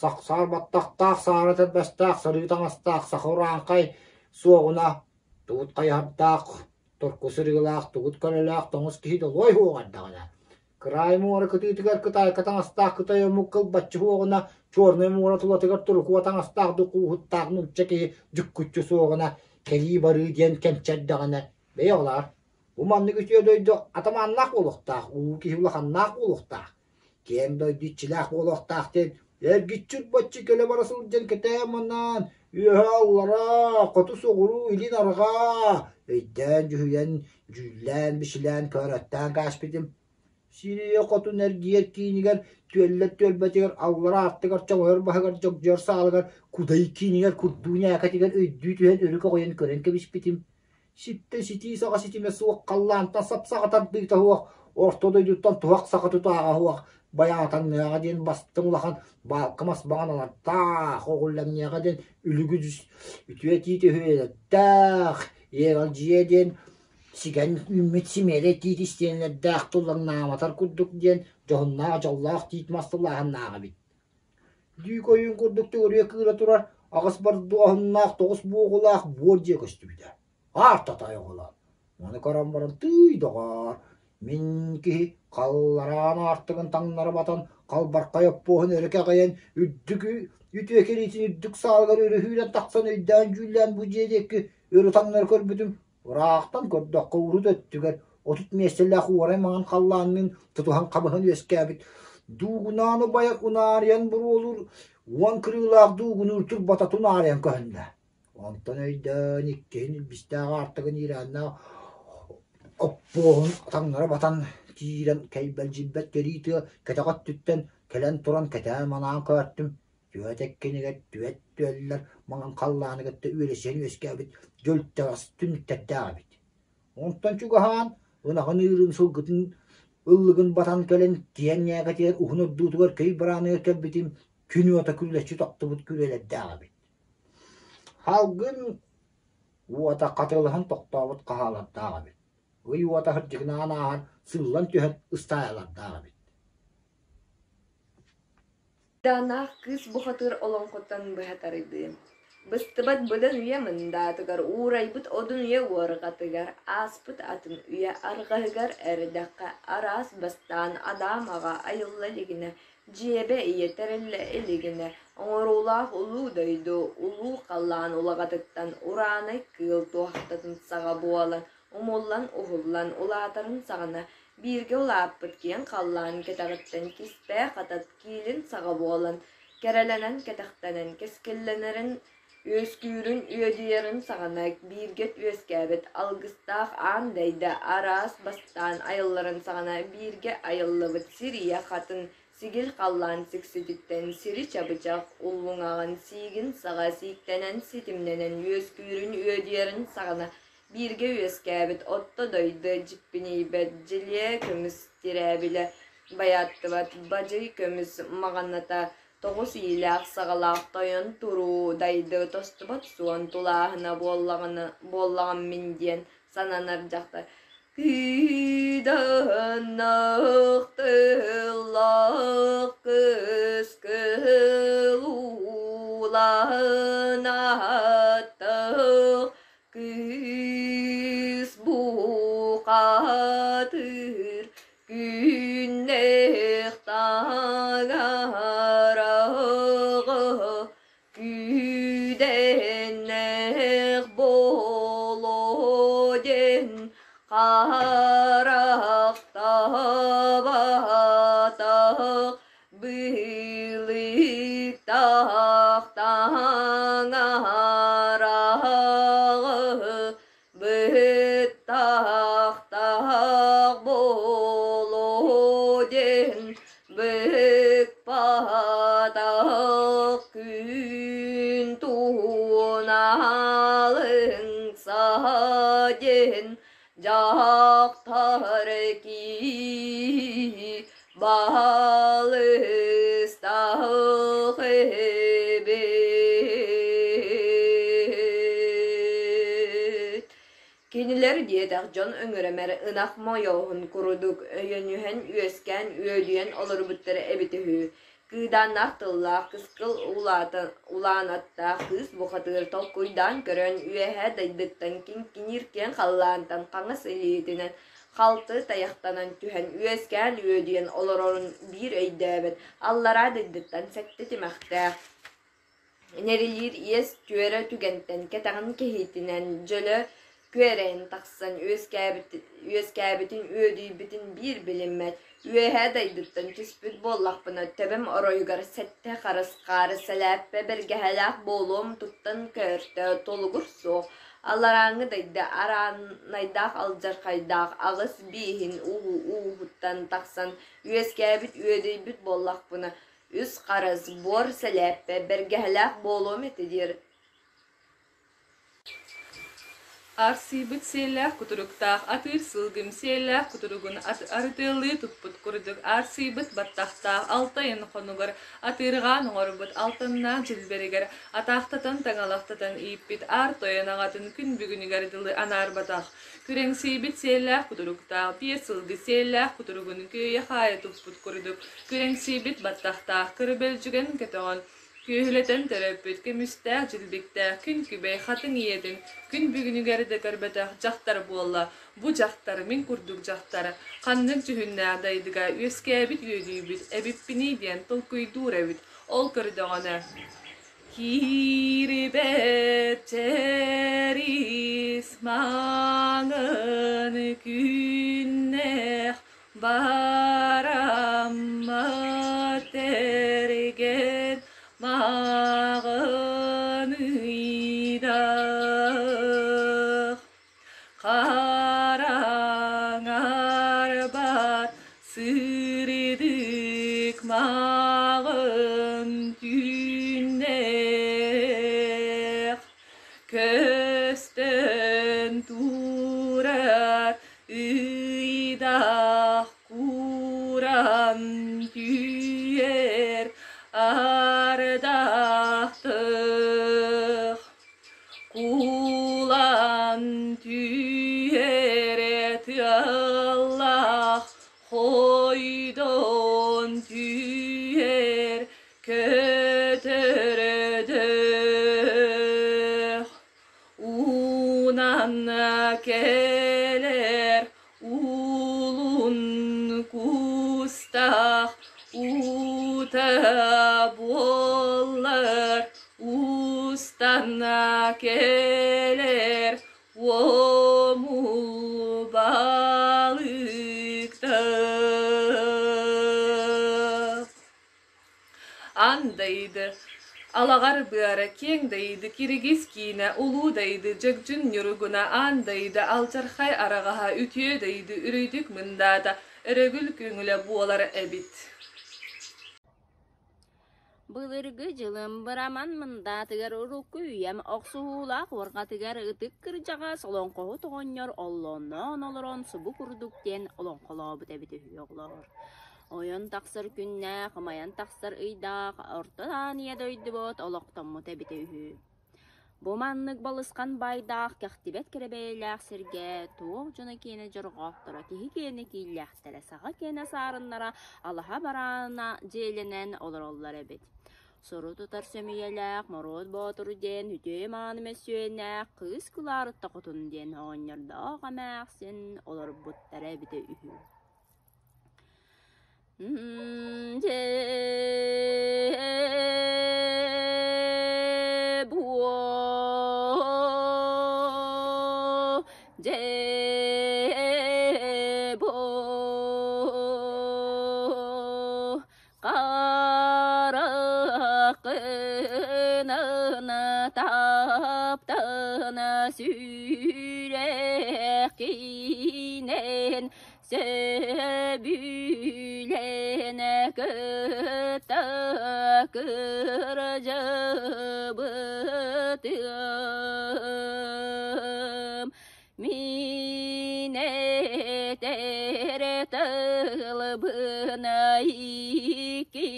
сахсаар баттахтаах, саара тэрбэстээх, сарыы таҥастаах, саха урааҥхай суоҕуна тугут хайыһардаах, турку сырыылаах, тугут көлөлөөх тоҥус киһи долуой уоҕа эрдэҕинэ Кыраай муора кытыытыгар Кытайка таҥастаах кытай омук кылбаччы уоҕуна, Чернай муора тулатыгар турукуо таҥастаах дукууһуттаах нуучча киһи дьуккуччу суоҕуна, кэлии-барыы диэн кэмчэрдэҕинэ, бэйэ оҕолоор, бу маннык үтүө дойду атамааннаах буолуохтаах, улуу киһи улаханнаах буолуохтаах, киэҥ дойду иччилээх буолуохтаах диэн эргиччи-урбаччы кэлэ-бара сылдьан кэтээн-манаан, үөһэ-аллараа, хоту-соҕуруу, илин-арҕаа өйдөөн-дьүһүйэн, дьүүллээн-бичилээн, көөрөттөөн кээспитим. Сирийэ хотун эргийэр киинигэр, түөллэр түөлбэтигэр, аллара аттыгар, чоҥойор баһыгар, дьогдьойор саалыгар, кудай киинигэр, курдуу ньээкэтигэр өйдүү түһэн өрү көҕүйэн көрөн кэбиспитим. Ситтэ ситии саҕа ситимэ суох халлаантан сап-саҕа тардыыта суох, орто дойдуттан туһах саҕа тутааҕа суох, байаатаҥныаҕа диэн бастыҥ улахан баалка мас баҕаналардаах, оҕуллаҥныаҕа диэн үлүгү үтүө тиит үһүөлэрдээх, иэҕэлдьийэ диэн сигэн үүммүт симиэлэй тиит истиэнэлэрдээх туллаҥнаабатар курдук диэн дьоһуннаах дьоллоох тиит мас тулааһыннаах эбит. Дүүк ойуун курдук төгүрүйэ кыыра турар аҕыс бордуоһуннаах тоҕус буоҕулаах буор дьиэ көстүбүтэ. Аар-татай оҕолор. Ону көрөн баран тыый доҕоор, мин киһи халлараан аартыгын таҥнары батан, халбархай оппуоһун өрө кэҕийэн, үрдүк үтүө кэриитин үрдүк саалыгар өрүһүүрэн тахсан өйдөөн-дьүүллээн бу дьиэ диэки өрө таҥнары көрбүтүм, ыраахтан көрдөххө урут өттүгэр 30 миэстэлээх уорай маҥан халлаанныын тутуһан хабыһан үөскээбит дуугунаан убайар унаарыйан буруолуур уон кырыылаах дуугунуур турбата тунаарыйан көһүннэ. Онтон өйдөөн иккиһин илбистээх аартыгын иирээннээх оппуоһун таҥнары батан киирэн кэйбэлдьийбэт кэрии тыа кэтэх өттүттэн кэлэн туран кэтээн-манаан көөртүм. Түөт эккинигэр түөт түөллэр маҥан халлааны кытта үөлэсиһэн үөскээбит дьөлтэҕэс түннүктэрдээх эбит. Онтон чугаһаан ынаҕын ыырын сылгытын ыллыгын батан кэлэн киэҥ ньээкэтигэр уһун ордуутугар көй барааныгар кэлбитим күн уота күллэччи тохтубут күрүөлэрдээх эбит. Салгын уота хатылаһан тохтообут хаһаалардаах эбит. Ый уота сырдьыгынаан ааһан сыыллан түһэн ыстаайалардаах эбит. Дааннаах кыыс бухатыыр олоҥхоттон быһа тарыйдыы. Быстыбат быдан үйэ мындаатыгар, уурайбыт одун үйэ уорҕатыгар, ааспыт атын үйэ арҕаһыгар эрдэххэ араас бастаан Адаам аҕа айылла илигинэ, дьиэбэ ийэ тэриллэ илигинэ, оҥоруулаах улуу дойду, улуу халлаан улаҕатыттан ураанай кыыл туоһахтатын саҕа буолан, умуллан уһуллан улаатарын саҕана Бииргэ улааппыт киэҥ халлаан кэтэҕиттэн киспээх атат киилин саҕа буолан, кэрэлэнэн кэтэхтэнэн кэскиллэнэрин Үөскүүрүн үөдүйэрин саҕана бииргэ үөскээбит алгыстаах аан дайда араас бастаан айылларын саҕана бииргэ айыллыбыт сир ийэ хатын сигил халлаан сиксититтэн сири чабычах уллуҥаҕын сиигин саҕа сииктэнэн ситимнэнэн үөскүүрүн үөдүйэрин саҕана бииргэ үөскээбит отто дойду дьиппинийбэт дьилиэ көмүс тирээбилэ байааттыбат бадьый көмүс маҕаната тоҕус иилээх саҕалаах тойон туруу дайды тостубат суон тулааһына буоллаҕына буоллаҕым мин диэн сананар дьахтар кыыдаһынах тыллаах кыс кыһыл уулаһын ааттах кыыс бухатыр Күннээх таҥараҕа күүдэннээх боло диэн харахтаабатах быылыктаах таҥараҕа Быттахтаах буолуо диэн быкпатах күн туһуналыҥ саха диэн дьахтар киһи балыстах эбит. Кинилэр диэтэх дьон ыҥырымэр ынах мойоһун курдук өйөнүһэн үөскээн үөдүйэн олорбуттара эбитэ үһү. Кыыдааннаах тыллаах кыскыл улаан аттаах кыыс бухатыыр толкуйдаан көрөн үөһээ дайдыттан киҥкиниир киэҥ халлаантан хаҥас илиитинэн халты тайахтанан түһэн үөскээн үөдүйэн олорорун биир өйдөөбөт, аллараа дайдыттан сэттэ тимэхтээх Нэрилиир иэс түөрэ түгэнтэн кэтэҕин кэһиитинэн дьөлө күөрэйэн тахсан үөскээбитин үөдүйбүтүн биир билиммэт, үөһээ дайдыттан түспүт буоллахпына төбөм оройугар сэттэ харыс хаары сэлээппэ бэргэһэлээх буолуом туттан көөртө толугур суох, алларааҥҥы дайды араанайдаах алдьархайдаах аҕыс бииһин ууһуттан тахсан үөскээбит үөдүйбүт буоллахпына үс харыс буор сэлээппэ бэргэһэлээх буолуом этэ диир. Арсыйбыт сиэллээх кутуруктаах атыыр сылгым сиэллээх кутуругун арытыалыы туппут курдук арсыйбыт баттахтаах алтайын хонугар атыырҕаан оҥорбут алтаннаах дьилбэригэр атаахтатан таҥалахтатан ииппит аар тойон аҕатын күн бүгүнүгэр дылы анаарбатах күрэҥсийбит сиэллээх кутуруктаах биэс сылгы сиэллээх кутуругун күөйэ-хаайа туппут курдук күрэҥсийбит баттахтаах кырыбэлдьүгэн көтөҕөн Күөһүлэтэн төрөппүт, көмүстээх, дьилбиктээх, күн күбэй хатыҥ ийэтин күн бүгүнүгэр да көрбөтөх дьахтар буолла. Бу дьахтар, мин курдук дьахтар, ханнык дьүһүннээх дайдыга үөскээбит үөдүйбүт эбиппиний диэн толкуйдуур эбит. Ол көрдөҕүнэ Киирбэт чэрис маҥан күннээх Бараммат эргэн маҕан ыйдаах, хараҥарбат сырдык маҕан түүннээх, көстөн турар Ыйдаах кууран түһэр ардахтых, кулан түһэр тыаллаах хойдон түһэр көтөрдөөх. Уунан кэлэр уулун кустаах уута буоллар устан кэлэр уомул балыктаах. Андайды. Алаҕар быара, киэҥ дайыды, киригис киинэ, улуу дайыды, дьөгдьүн ньуругуна, аан дайыды, алдьархай араҕаһа, үтүө дайыды, үрүйдүк мындаата, өрөгүл көҥүлэ буолар эбит. Былыргы дьылым быраман мындаатыгар урукку үйэм охсуһуулаах уорҕатыгар ытык кырдьаҕас олоҥхоһут оҕонньор оллоонноон олорон субу курдук диэн олоҥхолообут эбит үһү оҕолоор. Ойон тахсар күннээх, ымайан тахсар ыйдаах Орто Аан Ийэ дойдубут олохтоммута эбитэ үһү. Бу маннык балысхан баайдаах, кэхтибэт кэрэ бэйэлээх сиргэ туох дьоно киэнэ дьорҕоохторо, киһи киэнэ кииллээхтэрэ, саха киэнэ саарыннара алаһа бараана дьиэлэнэн олороллор эбит. Сору тутар сөмүйэлээх Моруот Боотур диэн үтүө-мааны мөссүөннээх Кыыс Кылаарытта Хотун диэн оҕонньордоох эмээхсин олорбуттара эбитэ үһү. Таптана сүрэххинэн Сөбүлэнэ кытта кырдьыбытым, мин этэр тылбын икки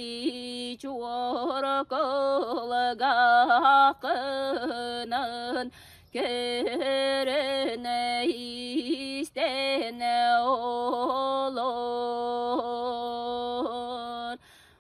чуор кулгааххынан Көрөн истэн олор,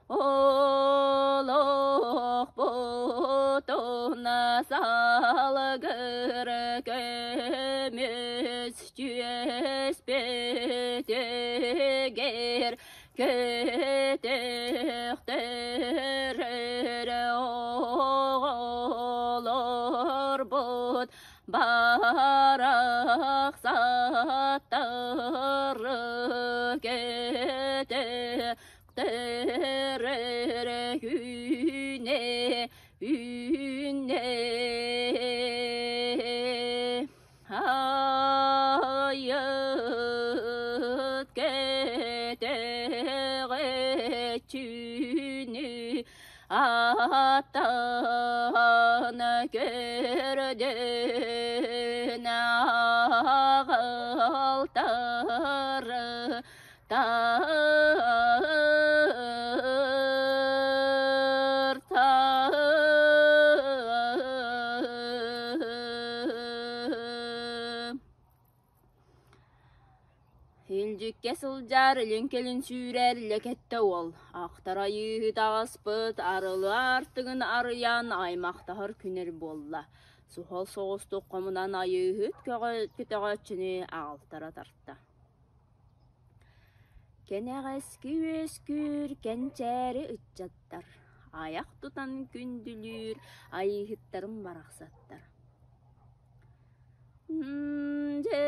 олохпутун салгыр көмүс түөспүтүгэр Көтөхтөрөр оҕолорбут барахсаттар көтөхтөрөр күнэ үүнэ Айыт кэтэҕэччүнү аттан көрдөн аҕалтар Илдьиккэ сылдьар, илин-кэлин сүүрэр Лэкэттэ уол, ахтар айыыһы таҕыспыт, арылы аартыгын арыйан аймахтаһар күнэр буолла. Суһал соҕустук хомунан айыыһыт көтөҕөөччүнү аҕалтара тарта. Кэнэҕэски үөскүүр кэнчээри ыччаттар, айах тутан күндүлүүр айыыһыттарым барахсаттар. Дьээ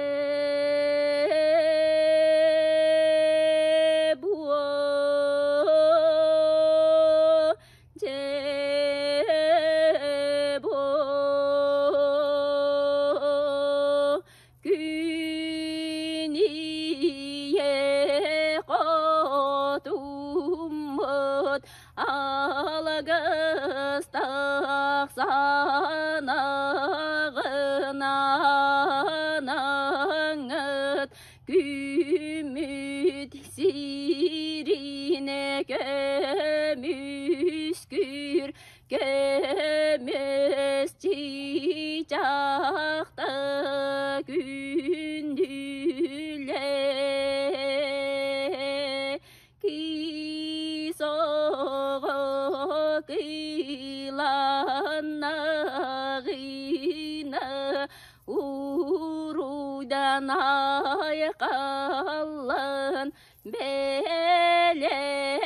буо, дьээ буо, Күн ийэ хотуммут алгыстаах санаҕынанаҥыт күммүт сиринэ көмүскүүр Көмүс чыычаахта күндүлэ киис оҕо кыыланнаҕына уруйдан айхаллан Бэлэхтээ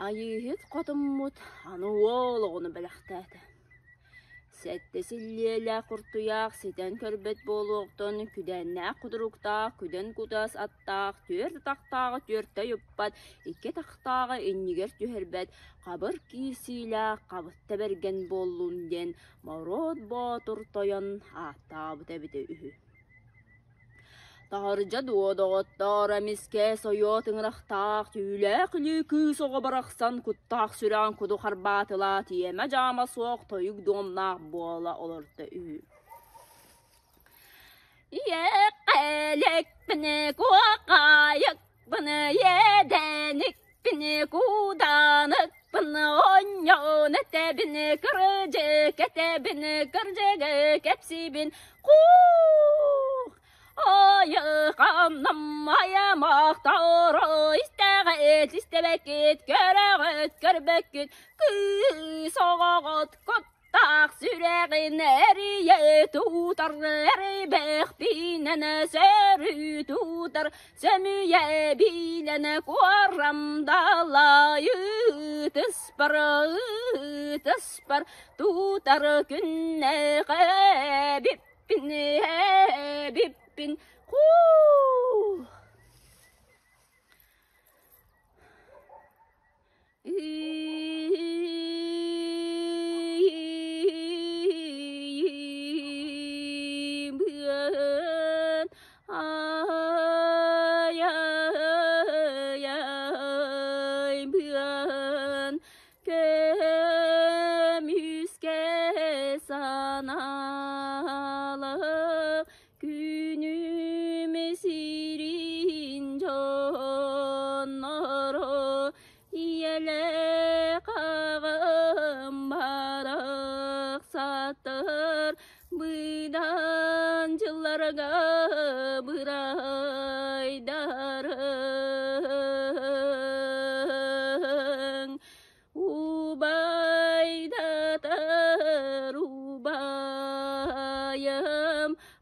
Айыыһыт хотуммут аны уол оҕону бэлэхтээтэ. Сэттэ силлиэлээх куртуйах ситэн көрбөт буолуохтун күдэннээх кутуруктаах, күдэн кутас аттаах, түөрт атахтааҕы түөртэ ыйыппат, икки атахтааҕы иннигэр түһэрбэт, хабыр киирсиилээх хабытта бэргэн буоллун диэн Моруот Боотур тойон ааттаабыта эбитэ үһү. Таһырдьа дуо, доҕоттоор, эмискэ сойуо тыҥырахтаах, түүлээх илии кыыс оҕо барахсан куттаах сүрэҕин куду харбаатылаа тиэмэ-дьаама суох тойук дуомнаах буола олордо үһү. Ийэккэлэкпини куохайыкпыны иэдэникпини кууданыкпыны онньоон этэбини кырдьык этэбини кырдьыгы кэпсиибин куух Айыканным айамахтары истэҕит истэбэккит көрөҕүт көрбөккүт кыыс оҕоҕут куттаах сүрэҕин эрийэ тутар эрибэхпинэн сөрү тутар сөмүйэ билэн куорам далай ытыспар ытыспар тутар күннэҕэ биппин биппин куу Көмүскэ санаалаах күнүм сирин дьонноро ийэлээх аҕам барахсаттар быдан дьылларга бырайдарыҥ Убайдатар убайым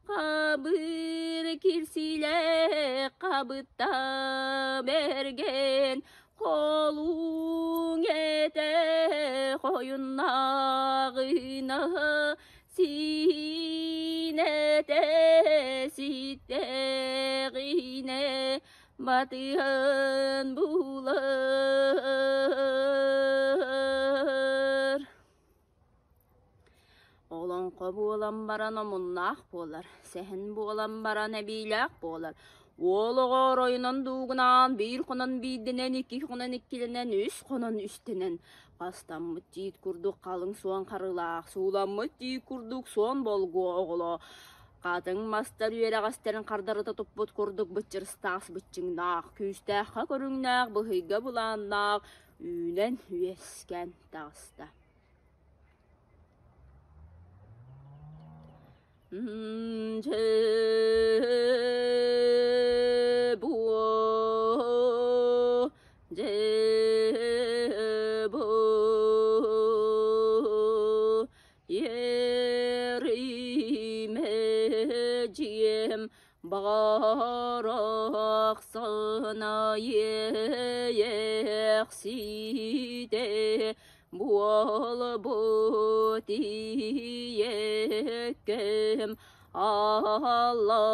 хабыр кирсилээх хабытта бэргэн холуҥ этэ хойуннаҕына сиинэтэ ситтэҕинэ батыһан булар. Олоҥхо буолан баран омуннаах буолар, сэһэн буолан баран эбиилээх буолар. Уол оҕо оройунан дуугунаан биир хонон биирдэнэн, икки хонон иккилэнэн, үс хонон үстэнэн, хастаммыт тиит курдук халыҥ суон харылаах, сууламмыт тиит курдук суон болгуо оҕолоо Хатыҥ мастар үөрэҕэстэрин хардарыта туппут курдук быччырыстаах быччыҥнаах, күүстээххэ көрүҥнээх, быһыйга былааннаах үүнэн үөскээн таҕыста. Дьэ буо, дьэ буо, Еримэдьиэм барахсана иэйэхситэ буолбут ийэккэм Алла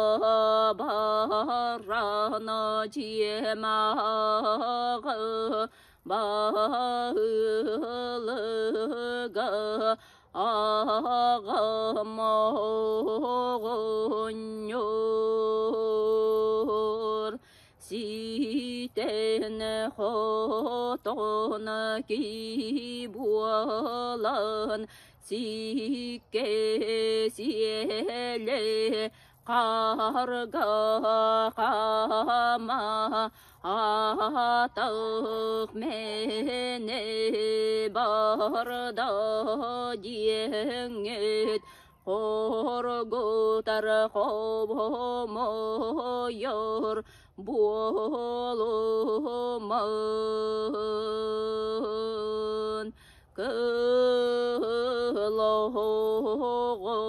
барана дьиэм аҕа баһылыга аҕам оҕонньор ситэн хотон кии буолан сикке сиэлэ Харга хаама атах мээнэ барда диэҥҥит хоргутар хомойор буолуман кыл оһоҕо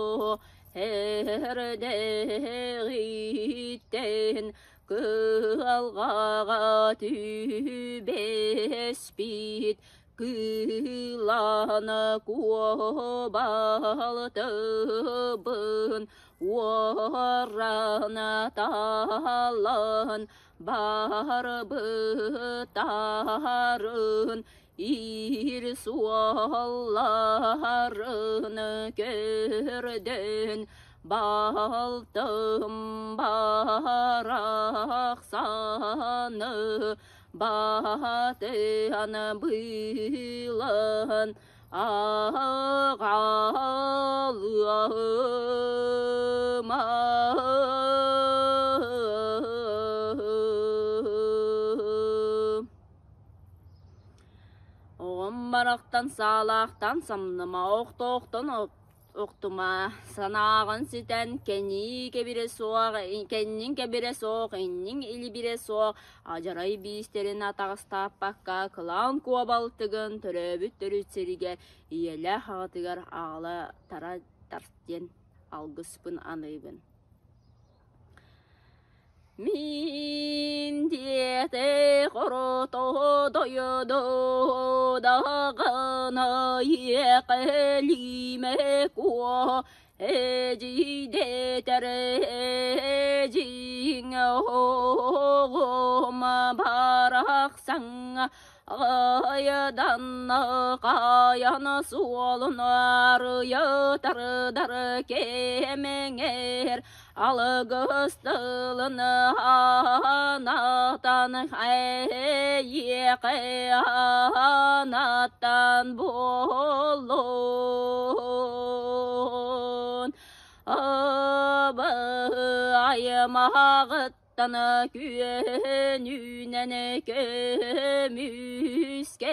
Эрдэҕиттэн кыһалҕаҕа түбэспит. Кыылана куобалтыбын уорана талан барбытарын ир суолларын көрдөн балтым барахсаны Баатыан быылан аҕалыма. Оҕом барахтан саалаахтан самныма охтоохтон Охтума, санааҕын ситэн, кэнии кэбирэ суох, кэнниҥ кэбирэ суох, инниҥ илибирэ суох, адьарай биистэрин атаҕастааппакка, кылаан куобалтыгын төрөөбүт төрүт сиригэр ийэлээх аҕатыгар аҕала тара тарт диэн алгыспын аныыбын. Мин диэти хорото дойду даҕаны иэкэлиимэ куо эдьиийдэтэр эдьииҥ оҕом барахсаҥҥа Айданна хайан суолун арыйытардар кэмэҥэр алгыс тылын анатан эйиэхэ анатан буоллун Абы Тана күөнүнэн көмүскэ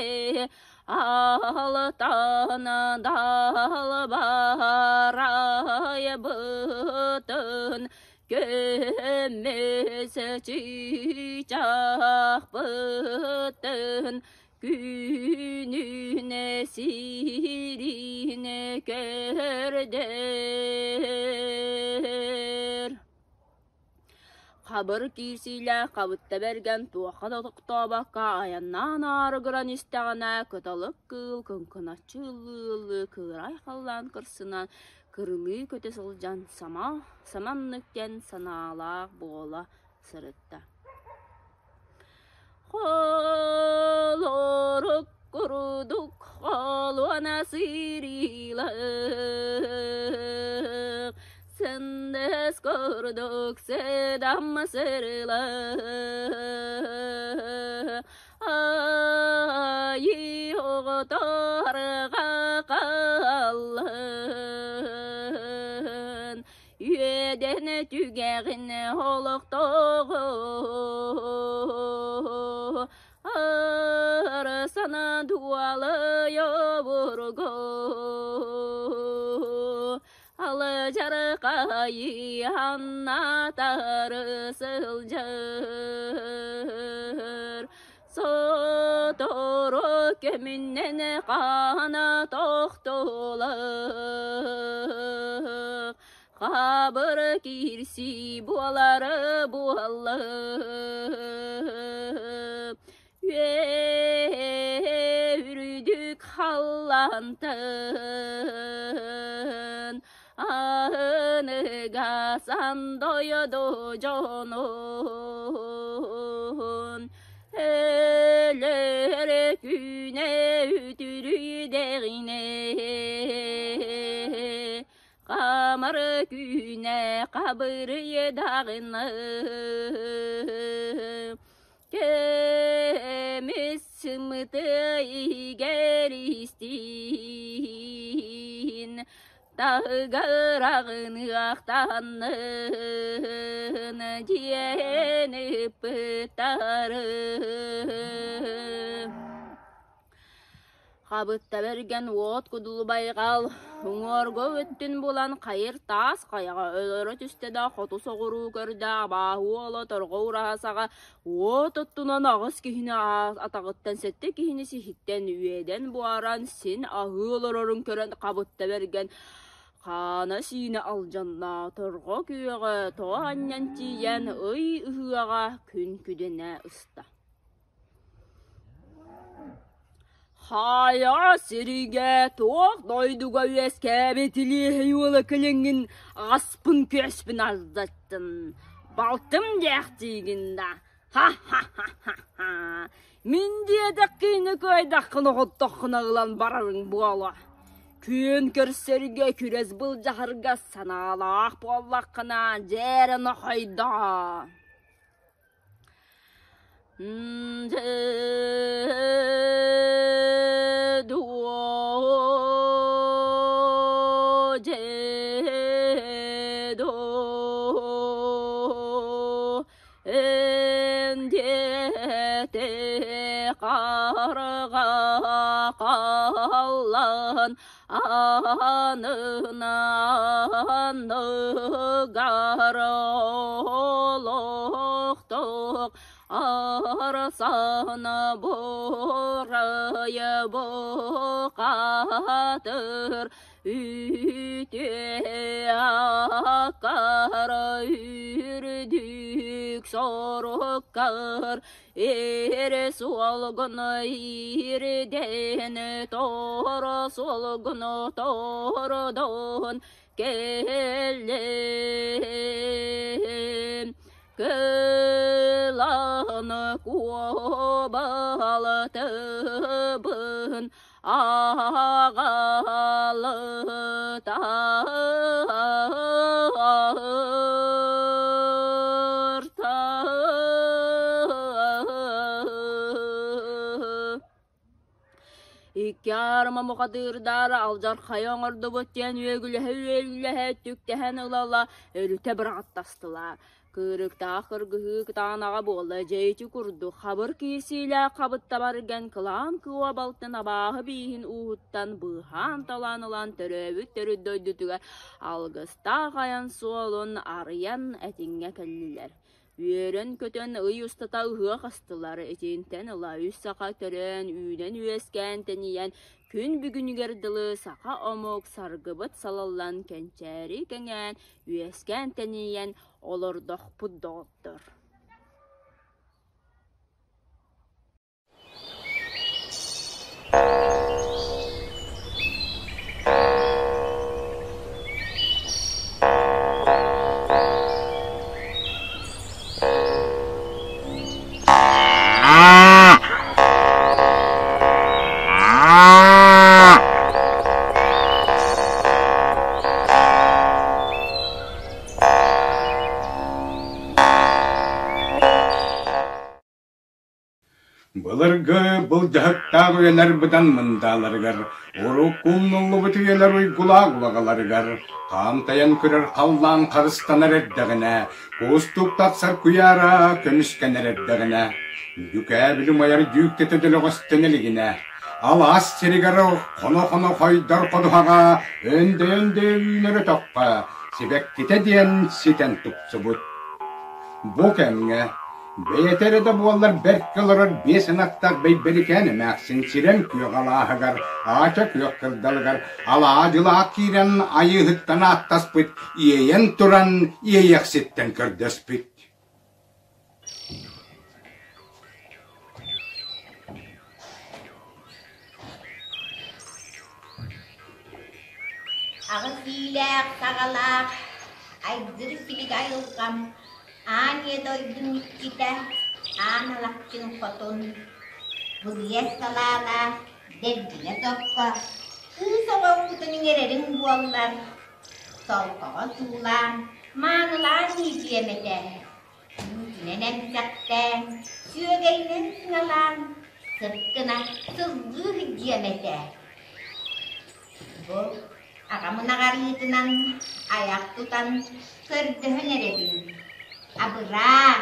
алтан далбарайбытын көмүс чыычаахпытын күнүн сирин көрдөр. Хабыр киирсиилээх хабытта бэргэн туохха да тохтообокко айаннаан аарыгыран истэҕинэ, кыталык кыыл кыҥкыначчы ыллыы-ыллыы кыырай халлаан кырсынан кырылыы көтө сылдьан сама саманнык диэн санаалаах буола сырытта. Холорук курдук холуона сыырыылаах, сындыс курдук сыдам сырылаах, айыы оҕото арҕа хааллын, Үөдэн түгэҕин олохтооҕу Арасана дуолайобургу Алдьархайы аннатары сылдьар Сотору кэминэн хаана тохтуулах Хабыр киирсии буолары буолла Үөрүдүк халлантан аныга сандойду дьонун Өлөр күнэ үтүрүйдэҕинэ Хамар күнэ хабырыйдаҕына Көмүс сымыты иһигэр истиин Таһыгар аҕыныахтаннын диэн ыппыттары. Хабытта бэргэн уот кудулубайҕал уҥуоргу өттүн булан хайыр таас хайаҕа өлөрө түстэ да хоту соҕуруу көрдө абааһы уола торҕо ураһа саҕа уот оттунан аҕыс киһини атаҕыттан сэттэ киһини сиһиттэн үөдэн буһаран син аһыы олорорун көрөн Хабытта бэргэн хаана-сиинэ алдьанна торҕо күөҕэ тоҕо анньан тиийэн ый ыһыаҕа күн күдэнэ ыста. Хайа сиригэ туох дойдуга үөскээбит илиэһэй уола кэлэҥҥин аспын-күөспүн алдьаттын, балтым диэхтиигин да, ха-ха-ха-ха! Мин диэтэххинэ кыайдаххына оҕоттоххуна ылан барарыҥ буолуо. Күөн көрсөргө күрэс былдьаһарга санаалаах буоллаххына дьээрэ нохойдоо. Хааллан анынан аныгар олохтоох арсан бурайы бухатыр үтүө аккар үрдүк соруккар Эр суолгун ирдэн, тор суолгун тордон кэллим. Кылан куобалтыбын аҕалыта Икки аарыма мухатыырдаары алдьархайы оҥордубут диэн үөгүлэһэ-үөгүлэһэ түктэһэн ыла-ыла өрүтэ быраҕаттастылар. Кыырыктаах кыргыһыы кытаанаҕа буолла дьэ ити курдук хабыр киирсиилээх хабыттабарган кылаан кыа балтын абааһы бииһин ууһуттан быыһаан талаан ылан төрөөбүт төрүт дойдутугар алгыстаах айан суолун арыйан этиҥҥэ кэллилэр. Үөрэн-көтөн ый устата ыһыах астылар, итинтэн ыла үс саха төрөөн, үүнэн-үөскээн тэнийэн, күн бүгүнүгэр дылы саха омук саргыбыт салаллан кэнчээри кэҥээн, үөскээн тэнийэн олордохпут доҕоттор. Былыргы былдьаһыктаах үйэлэр быдан мындааларыгар, урукку умнуллубут үйэлэр уйгулаах улаҕаларыгар, хаамтайан көрөр халлаан харыстанар эрдэҕинэ, кустук тахсар куйаара көмүскэнэр эрдэҕинэ, дьүкээбили умайар дьүүктэтэ дөлөҕөстөнө илигинэ, алаас сиригэр хоно-хоно хойдор ходуһаҕа өндөй-өндөй үүнэр өтөххө сибэккитэ диэн ситэн тупсубут. Бу кэмҥэ бэйэтэ эрэ да буоллар бэркэ олорор биэс ынахтаах Бэйбэрикээн эмээхсин сирэм күөх алааһыгар, Аача күөх кырдалыгар алаадьылаах киирэн айыыһыттан ааттаспыт, иэйэн туран иэйэхситтэн көрдөспүт. Аҕыс иилээх саҕалаах айгыр силик айылҕам аан ийэ дойдум иччитэ Аан Алахчын хотун Былыйар салаалаах дэлбинэ сокко кыыс оҕо уутун иҥэрэриҥ буоллар солкоҕо суулаан маанылаан иитиэм этэ Үүтүнэн эмсэхтээн, сүөгэйинэн сыҥалаан, сып гына сылгыы сылдьыам этэ. Бу аҕам ынаҕарыытынан айах тутан көрдөһөн эрэбин. Абыраа,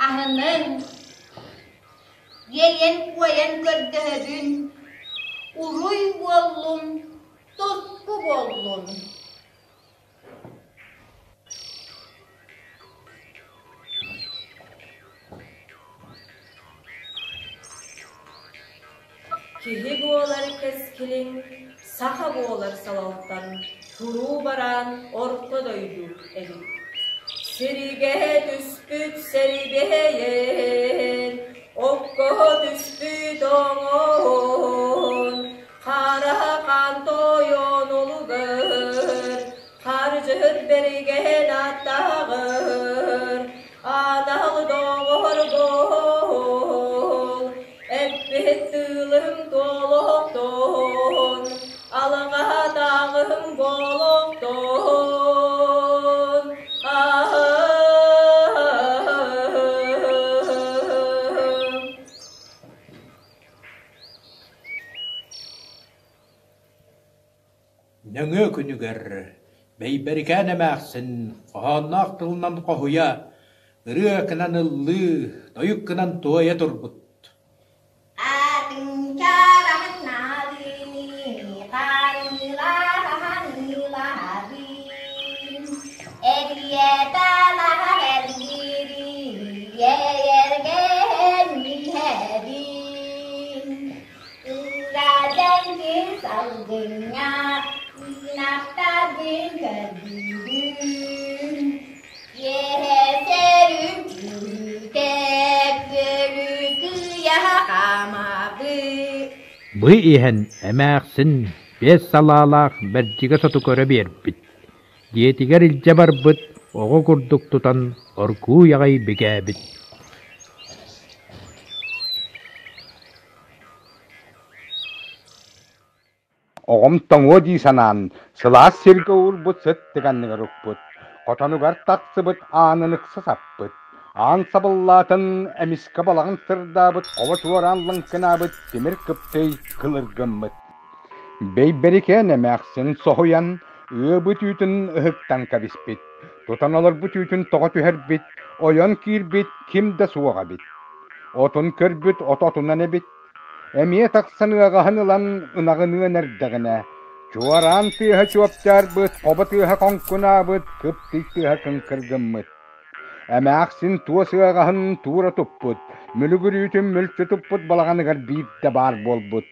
аһыныҥ, иэйэн-куойан көрдөһөбүн, уруй буоллун, туску буоллун. Киһи буолар кэскилиҥ, саха буолар салалтан туруу бараан орто дойду эбит. Сиригэ түспүт сэрибэйэн, окко түспүт оҥоһон. бэргэн аттаҕыр анал доҕор буол, эппит тылым туолуохтун, алҕаһатаҕым буолуохтун. Нөҥүө күнүгэр Бэйбэрикээн эмээхсин хоһоонноох тылынан хоһуйа, ырыа гынан ыллыы, тойук гынан туойа турбут. Салгыҥҥа ынахтарбын көрдүүбүн, Иэһэсэрим күрүтэ бөрүкүйэ хаамабын. Бу иһэн эмээхсин биэс салаалаах бэрдьигэ соту көрө биэрбит, дьиэтигэр илдьэ барбыт оҕо курдук тутан оргууй аҕай бигээбит. Оҕом тоҥуо дии санаан, сылаас сиргэ уурбут сыттык анныгар укпут, хотонугар тахсыбыт аанын ыкса саппыт, аан сабыллаатын эмискэ балаҕан сырдаабыт, хобо чуораан лыҥкынаабыт тимир кыптый кылыр гыммыт. Бэйбэрикээн эмээхсин соһуйан, ыабыт үүтүн ыһыктан кэбиспит, тутан олорбут үүтүн тоҕо түһэрбит, ойон киирбит ким да суох эбит. Отун көрбүт от отунан эбит, Эмиэ тахсан ыаҕаһын ылан ынаҕыныан эрдэҕинэ, чуораан тыаһа чуопчаарбыт, хобо тыаһа хоҥкунаабыт, кыптый тыаһа кыҥкыр гыммыт. Эмээхсин туос ыаҕаһын туура туппут, мүлүгүрүүтүн мүлчү туппут балаҕаныгар биирдэ баар буолбут.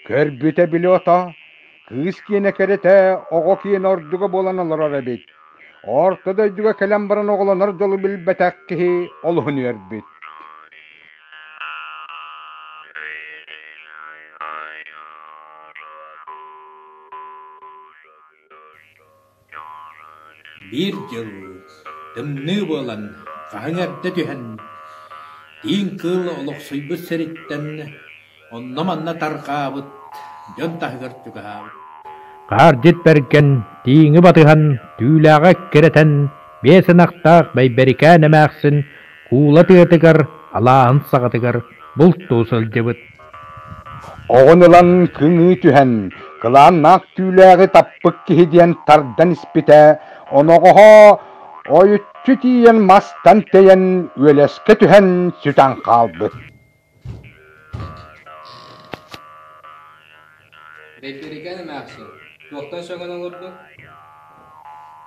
Көрбүтэ били ото, кыыс киэнэ кэрэтэ, оҕо киэнэ ордуга буолан олорор эбит. Орто дойдуга кэлэн баран оҕолонор дьолу билбэтэх киһи олуһун үөрбүт. Биир дьыл тымныы буолан, хаһыҥ эрдэ түһэн, тииҥ кыыл олохсуйбут сириттэн онно-манна тарҕаабыт, дьон таһыгар чугаһаабыт. Хаардьыт бэргэн, тииҥи батыһан, түүлээҕи эккирэтэн, биэс ынахтаах Бэйбэрикээн эмээхсин куула тыатыгар, алааһын саҕатыгар бултуу сылдьыбыт. Оҕун ылан кыҥыы түһэн, кылааннаах түүлээҕи таппыт киһи диэн тардан испитэ, оноҕоһо ойуччу тиийэн мастан тэйэн үөлэскэ түһэн сүтэн хаалбыт. Бэйбэрикээн эмээхсин, туохтан сөҥөн олордуҥ?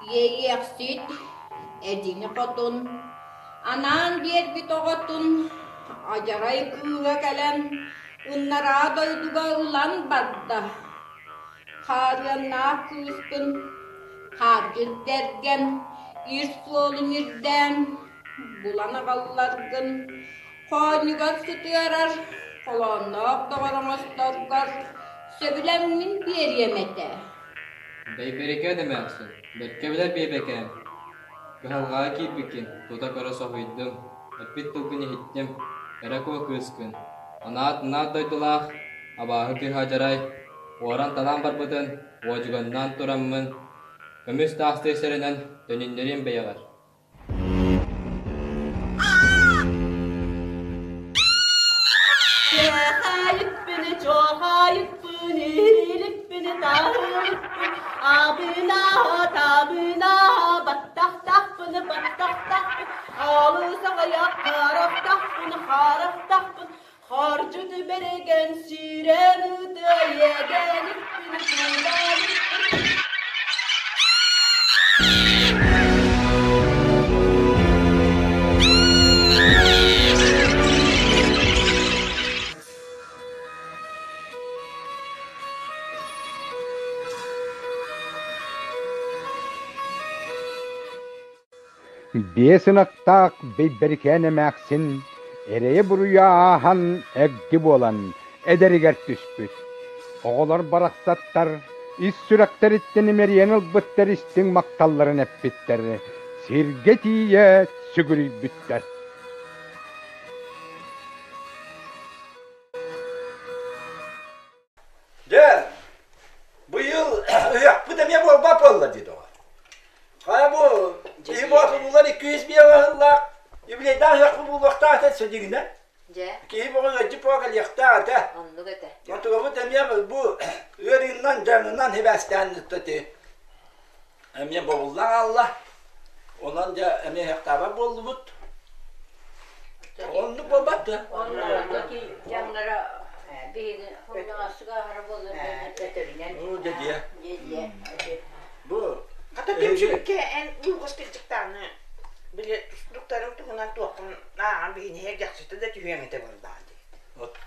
Иэйиэхсит, эдьиҥи хотун, анаан биэрбит оҕотун адьарай кыыла кэлэн ыннараа дойдуга ылан барда. Хаарыаннаах кыыспын хаардьыт бэргэн, ир суолун ирдээн, булан аҕалларгын, хоонньугар сытыарар, холоонноох доҕор оҥосторгор сөбүлэҥмин биэриэм этэ. Бэйбэрикээн эмээхсин, бэркэ билэр биэбэкээм, кыһалҕаҕа киирбиккин тута көрө соһуйдум, эппит тылгын иһиттим, кэрэ куо кыыскын, анаат-мынаат дойдулаах абааһы кыыһа адьарай, уоран-талаан барбытын уодьуганнаан тураммын, көмүс таастыы сэрэнэн төнүннэриэм бэйэҕэр. Чэхайыппыны, чохайыппыны, илиппини, таһылыппын, абына, табына, баттахтахпыны, баттахтахпын, алыс аҕыйах харахтахпын, харахтахпын, харчыты бэригэн сирэн ыты иэдэникпин, кууданикпин. Биэс ынахтаах Бэйбэрикээн эмээхсин эрэйэ-буруйа ааһан эгди буолан эдэригэр түспүт. Оҕолор барахсаттар Ис сүрэхтэриттэн имэрийэн ылбыттар истиҥ махталларын эппиттэр, сиргэ тиийэ сүгүрүйбүттэр. Дьэ, быйыл ыһыахпыт эмиэ буолбат буолла дии доҕор. Хайа бу киһи боотулуулар 205 ыһыллаах юбилейдаах ыһыахпыт буолуохтаах этэ сөдьүгүнэ. Дьэ. Киһи боҕо ыалдьыт буола кэлиэхтээх этэ. Оннук этэ. Онтугабыт эмиэ бу ыарыыннан, дьаҥынан сибээстээн ити эмиэ бобуллан хаалла. Онон дьэ эмиэ ыһыахтаабат буоллубут. Оннук буолбат да? Онно дьаҥнара биһиги хонноҕоссуга аһара буолар өтөрүнэн. Дьэ дьиэ. Дьиэ Бу Хата түмсүбүккэ эн Лугас кырдьыктааны били тустуктарын туһунан туоххун ааҕан биһини эргэхситэ да түһүөҥ этэ буоллаҕа дии.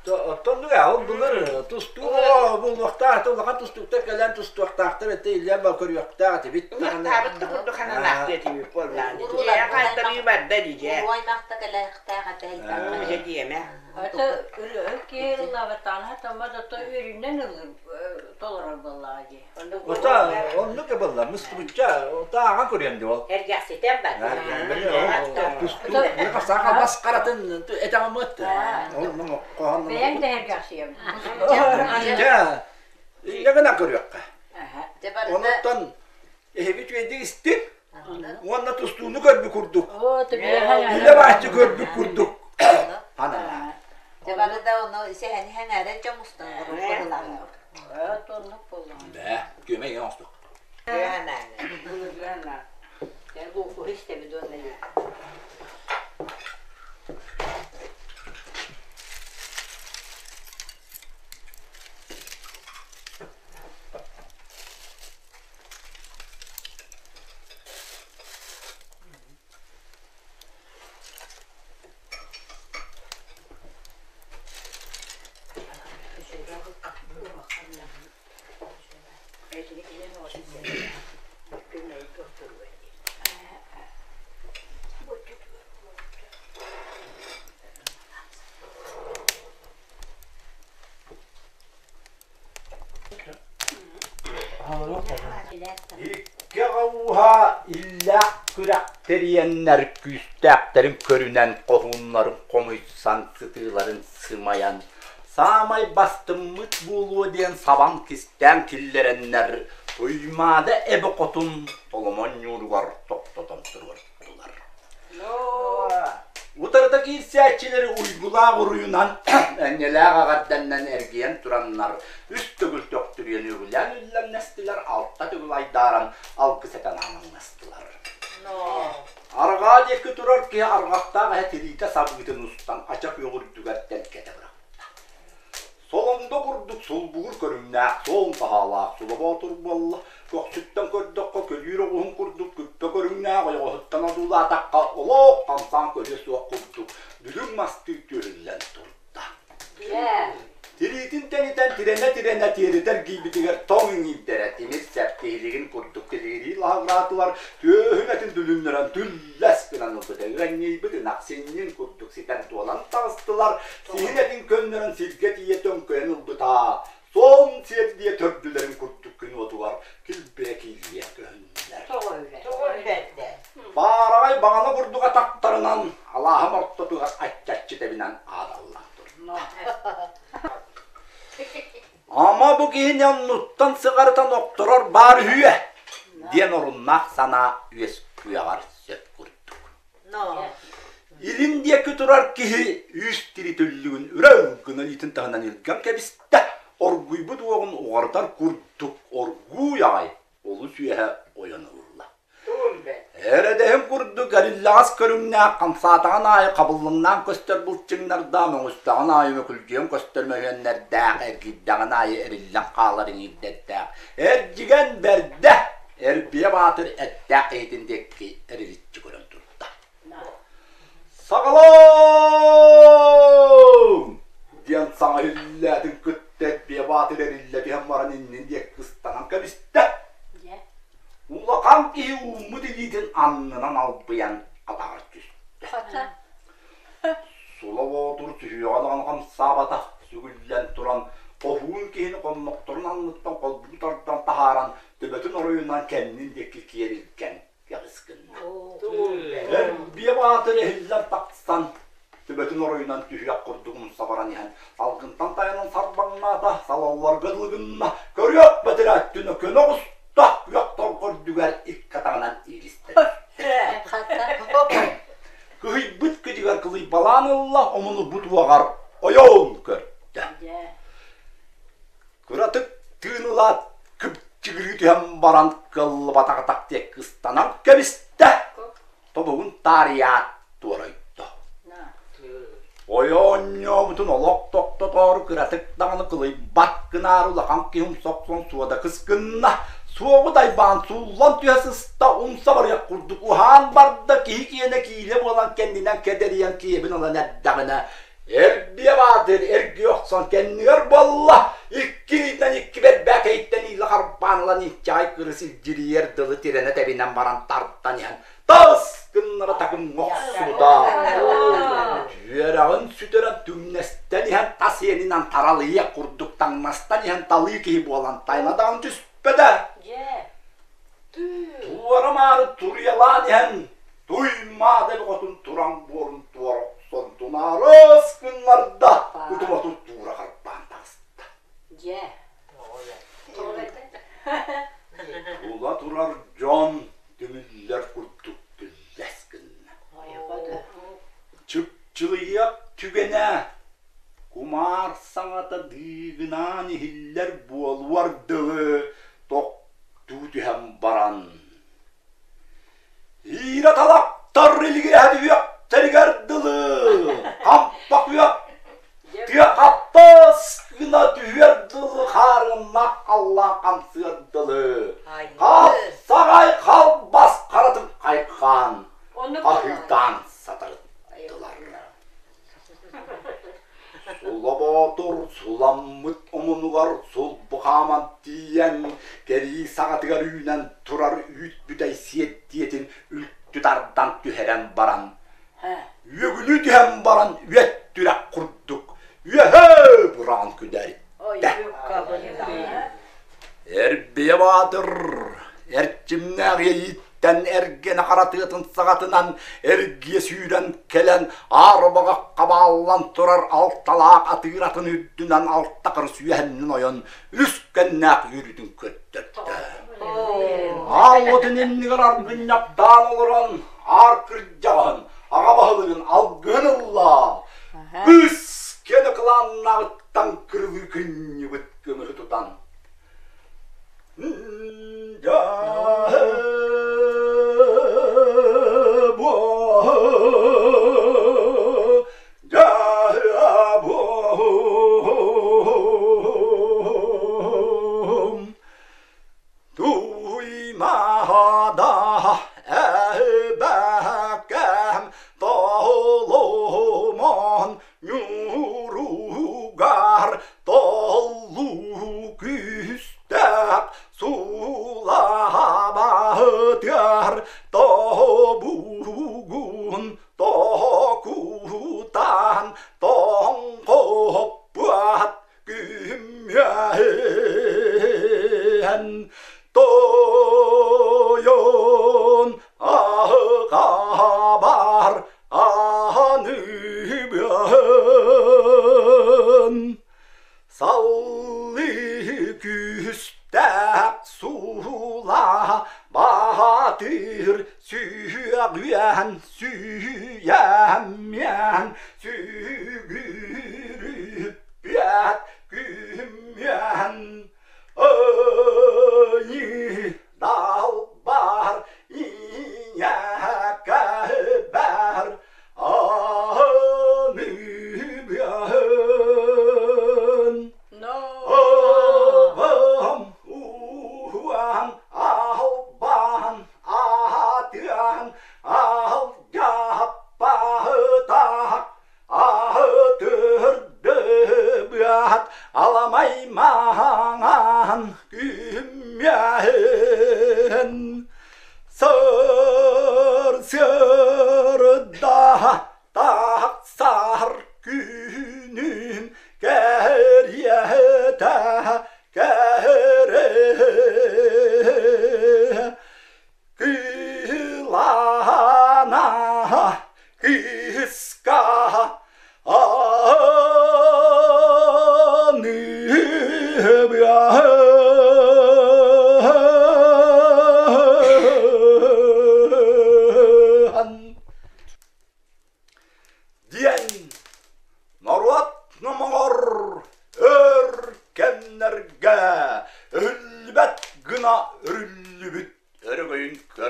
Оттон ол былыр тустуу буолуохтаах улахан тустууктар кэлэн тустуохтаахтар этэ Илья көрүөхтээх этибит. Ылыахтаабыт да курдук хананаахтыы этибит буоллаҕа дии. Дьиэ хаайтарыы барда дии дьэ. Уруу аймахта кэлэхтээх этэ элбэх. Дьэ диэмэ. Это ырыаһыт киһи ыллаабаттаҕына сатаммат, зато үөрүүнэн ыллыр толорор буоллаҕа дии. Ота оннук буолла мустубучча тааҕан көрүөм дии ол. Эргэхситэн бар. Тустуу саха бас харатын этэҕиммыт. Ол Бэйэҥ да эргэхсийэм. Дьэ, инньэ гынан көрүөххэ. Онуттан эһиги үчүгэйдик истиҥ уонна тустууну көрбүт курдук. Үлэ бааччы көрбүт курдук. Анана. Дьэ бары да ону сэһэни сэҥээрэн дьон мустан быһылаах. Бээ, күөмэй оҥостук. Икки ууһа иллээх күрэх тэрийэннэр күүстээхтэрин көрүнэн хоһууннарын хомуйсан сытыыларын сымайан саамай бастыммыт буолуо диэн сабан кистээн киллэрэннэр Туймаада эбэ хотун Толомон ньууругар тохтотон туруордулар. Утарыта киирсээччилэри уйгулаах уруйунан энньэлээх эҕэрдэннэн эргийэн тураннар үс төгүл төхтүрүйэн үөгүлээн үллэҥнэстилэр, алта төгүл айдааран алгыс этэн ааҥнастылар. Арҕаа диэки турар киһи арҕахтаах эһэ тириитэ сабыытын устан ача күөх үрдүгэр тэлгэтэ бырахта. Солоҥдо курдук сулбугур көрүҥнээх суон таһаалаах сула боотур буолла, көхсүттэн көрдөххө көлүүр оҕуһун курдук күппэ көрүҥнээх ойоҕоһуттан одуулаатахха олох хамсаан көрүө суох курдук дүлүҥ мастыы түөһүллэн турда. Тириитин тэнитэн тирэнэ-тирэнэ тиэритэ эргийбитигэр тоҥ иҥиирдэрэ тимир сэп тиһилигин курдук тилигирии лаһыгыраатылар, түөһүн этин дүлүннэрэн түллэс гынан ылбыта ыанньыйбыт ынах синньин курдук ситэн туолан таҕыстылар, сиһин этин көннөрөн сиргэ тиийэ төҥкөйөн ылбыта, суон сиэрдийэ төрдүлэрин курдук күн уотугар килбиэ кииллиэ көһүннүлэр. Баараҕай баҕана курдук атахтарынан алааһым ортотугар аччаччы тэбинэн аадаллан турда. Ама бу киһини оннуттан сыҕарытан охторор баар үһүө диэн оруннаах санаа үөскүөҕэр сөп курдук. Илин диэки турар киһи үс тири түллүгүн үрэ гына илиитин таһынан илгэн кэбистэ, оргуйбут уоҕун уҕарытар курдук оргууй аҕай олус үөһэ ойон ылла. Эрэдэһин курдук эриллэҕэс көрүҥнээх хамсаатаҕын аайы хабыллыҥнаан көстөр былчыҥнардаах, мөҥүстэҕин аайы мөкүлдьүйэн көстөр мөһүөннэрдээх, эргийдэҕин аайы эриллэн хаалар иҥиирдэрдээх, эрдьигэн бэрдэ, эрбийэ баатыр эттээх киһитин диэки эриличчи көрөн турда. «Саҕалааҥ!» диэн саҥа иһиллээтин кытта эрбийэ баатыр эриллэ түһэн баран иннин диэки ыстанан кэбистэ. Улахан киһи ууммут илиитин аннынан албыйан атаҕар түстэ. Сула Боотур сүһүөҕэ даҕаны хамсаабатах, сүгүллэн туран, хоһуун киһини хоннохторун анныттан холбуу тардан таһаарда. таһааран, төбөтүн оройунан кэннин диэки киэр илгэн кэҕис гынна. Эрбиэ Баатыр эһиллэн тахсан, төбөтүн оройунан түһүөх курдук умса баран иһэн, салгынтан тайанан сарбаҥнаата, салалларга дылы гынна, көрүөх бэтэрээ өттүнэ көнө оҕуста, күөх торҕо үрдүгэр икки атаҕынан иилистэ. Кыһыйбыт кыдьыгар кылыйбалаан ылла, омунурбут уоҕар ойоон көрдө. Кыратык тыын ылаат, кыпчыгырыы түһэн баран кыаллыбатаҕытах диэки ыстанан кэбистэ. Тобугун таарыйаат туорайда. Ойоонньообутун олох тохтотоору кыратык даҕаны кылыйбат гынаары улахан киһи умса охсон суода кыс гынна. Суоҕу дайбаан сууллан түһэ сыста, умса барыах курдук уһаан барда, киһи киэнэ киилэ буолан кэннинэн кэдэрийэн киэбин ылан эрдэҕинэ Эрбиэ баатыр эргийэ охсон кэннигэр буолла, икки илиитинэн икки бэрбээкэйиттэн иилэ харбаан ылан инчэҕэй кырыс илдьирийэр дылы тирэнэ тэбинэн баран тардан иһэн тас гыннара такымҥа охсубута. Үөрэҕин сүтэрэн түҥнэстэн иһэн тас иэнинэн таралыйыах курдук таҥнастан иһэн талыы киһи буолан тайна даҕаны түспэтэ. Туора-маары туруйалаан иһэн Туймаада бөҕөтүн туран буорун туора охсон тунаарыс гыннарда, утуматын туура харбаан таҕыста. Дьэ. Тула турар дьон түмүллэр курдук түллэс гынна. Чыпчылыйыах түгэнэ кумаар саҥата дыыгынаан иһиллэр буолуор дылы тохтуу түһэн баран Иирэ талахтар илигирэһэ түһүөхтэригэр дылы хампа күөх тыа хаптас гына түһүөр дылы хаарыҥнаах халлаан хамсыар дылы хапсаҕай халбас харатын хайхаан хаһыытаан сатарыттылар. Сула Боотур суламмыт омунугар сулбу хааман тиийэн, кэрии саҕатыгар үүнэн турар үүт бүтэй сиэрдийэтин үлтү тардан түһэрэн баран, үөгүлүү түһэн баран үөттүрэх курдук үөһэ бураан күдэриттэ. Эрбийэ Баатыр эрчимнээх иэйииттэн эргэнэ хара тыатын саҕатынан эргийэ сүүрэн кэлэн аарбаҕа хабааллан турар алталаах атыыр атын үрдүнэн алта кырыс үөһэннэн ойон үскэннээх үөрүүтүн көрдөрдө. Аал уотун иннигэр аргынньахтаан олорон аар кырдьаҕаһын аҕа баһылыгын алгыһын ылла. Үс көнө кылааннааҕыттан кырылыы кынньыбыт көмүһү тутан Туймаада эбэкэм толомон ньууругар толлуу күүстээх сулаабатыгар тобугун токутан тоҥхоппуат күммүөһэн тойон аһыҕабар аныыбын саллыы күүстээх суула баатыр сүһүөҕүөн сүүйэммиэн сүгүрүппүөт күммүөн Ый далбар ийэкэбэр аныыбын Обам уһуан албан аатыан алдьаппаһытах Аһытырдыбыат аламай маҥан күммүөн Сыр-сырда тахсар күнүм кэриэтэ кэрээн.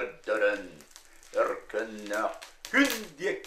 Көрдөрөн, өркөннөөх күн диэки.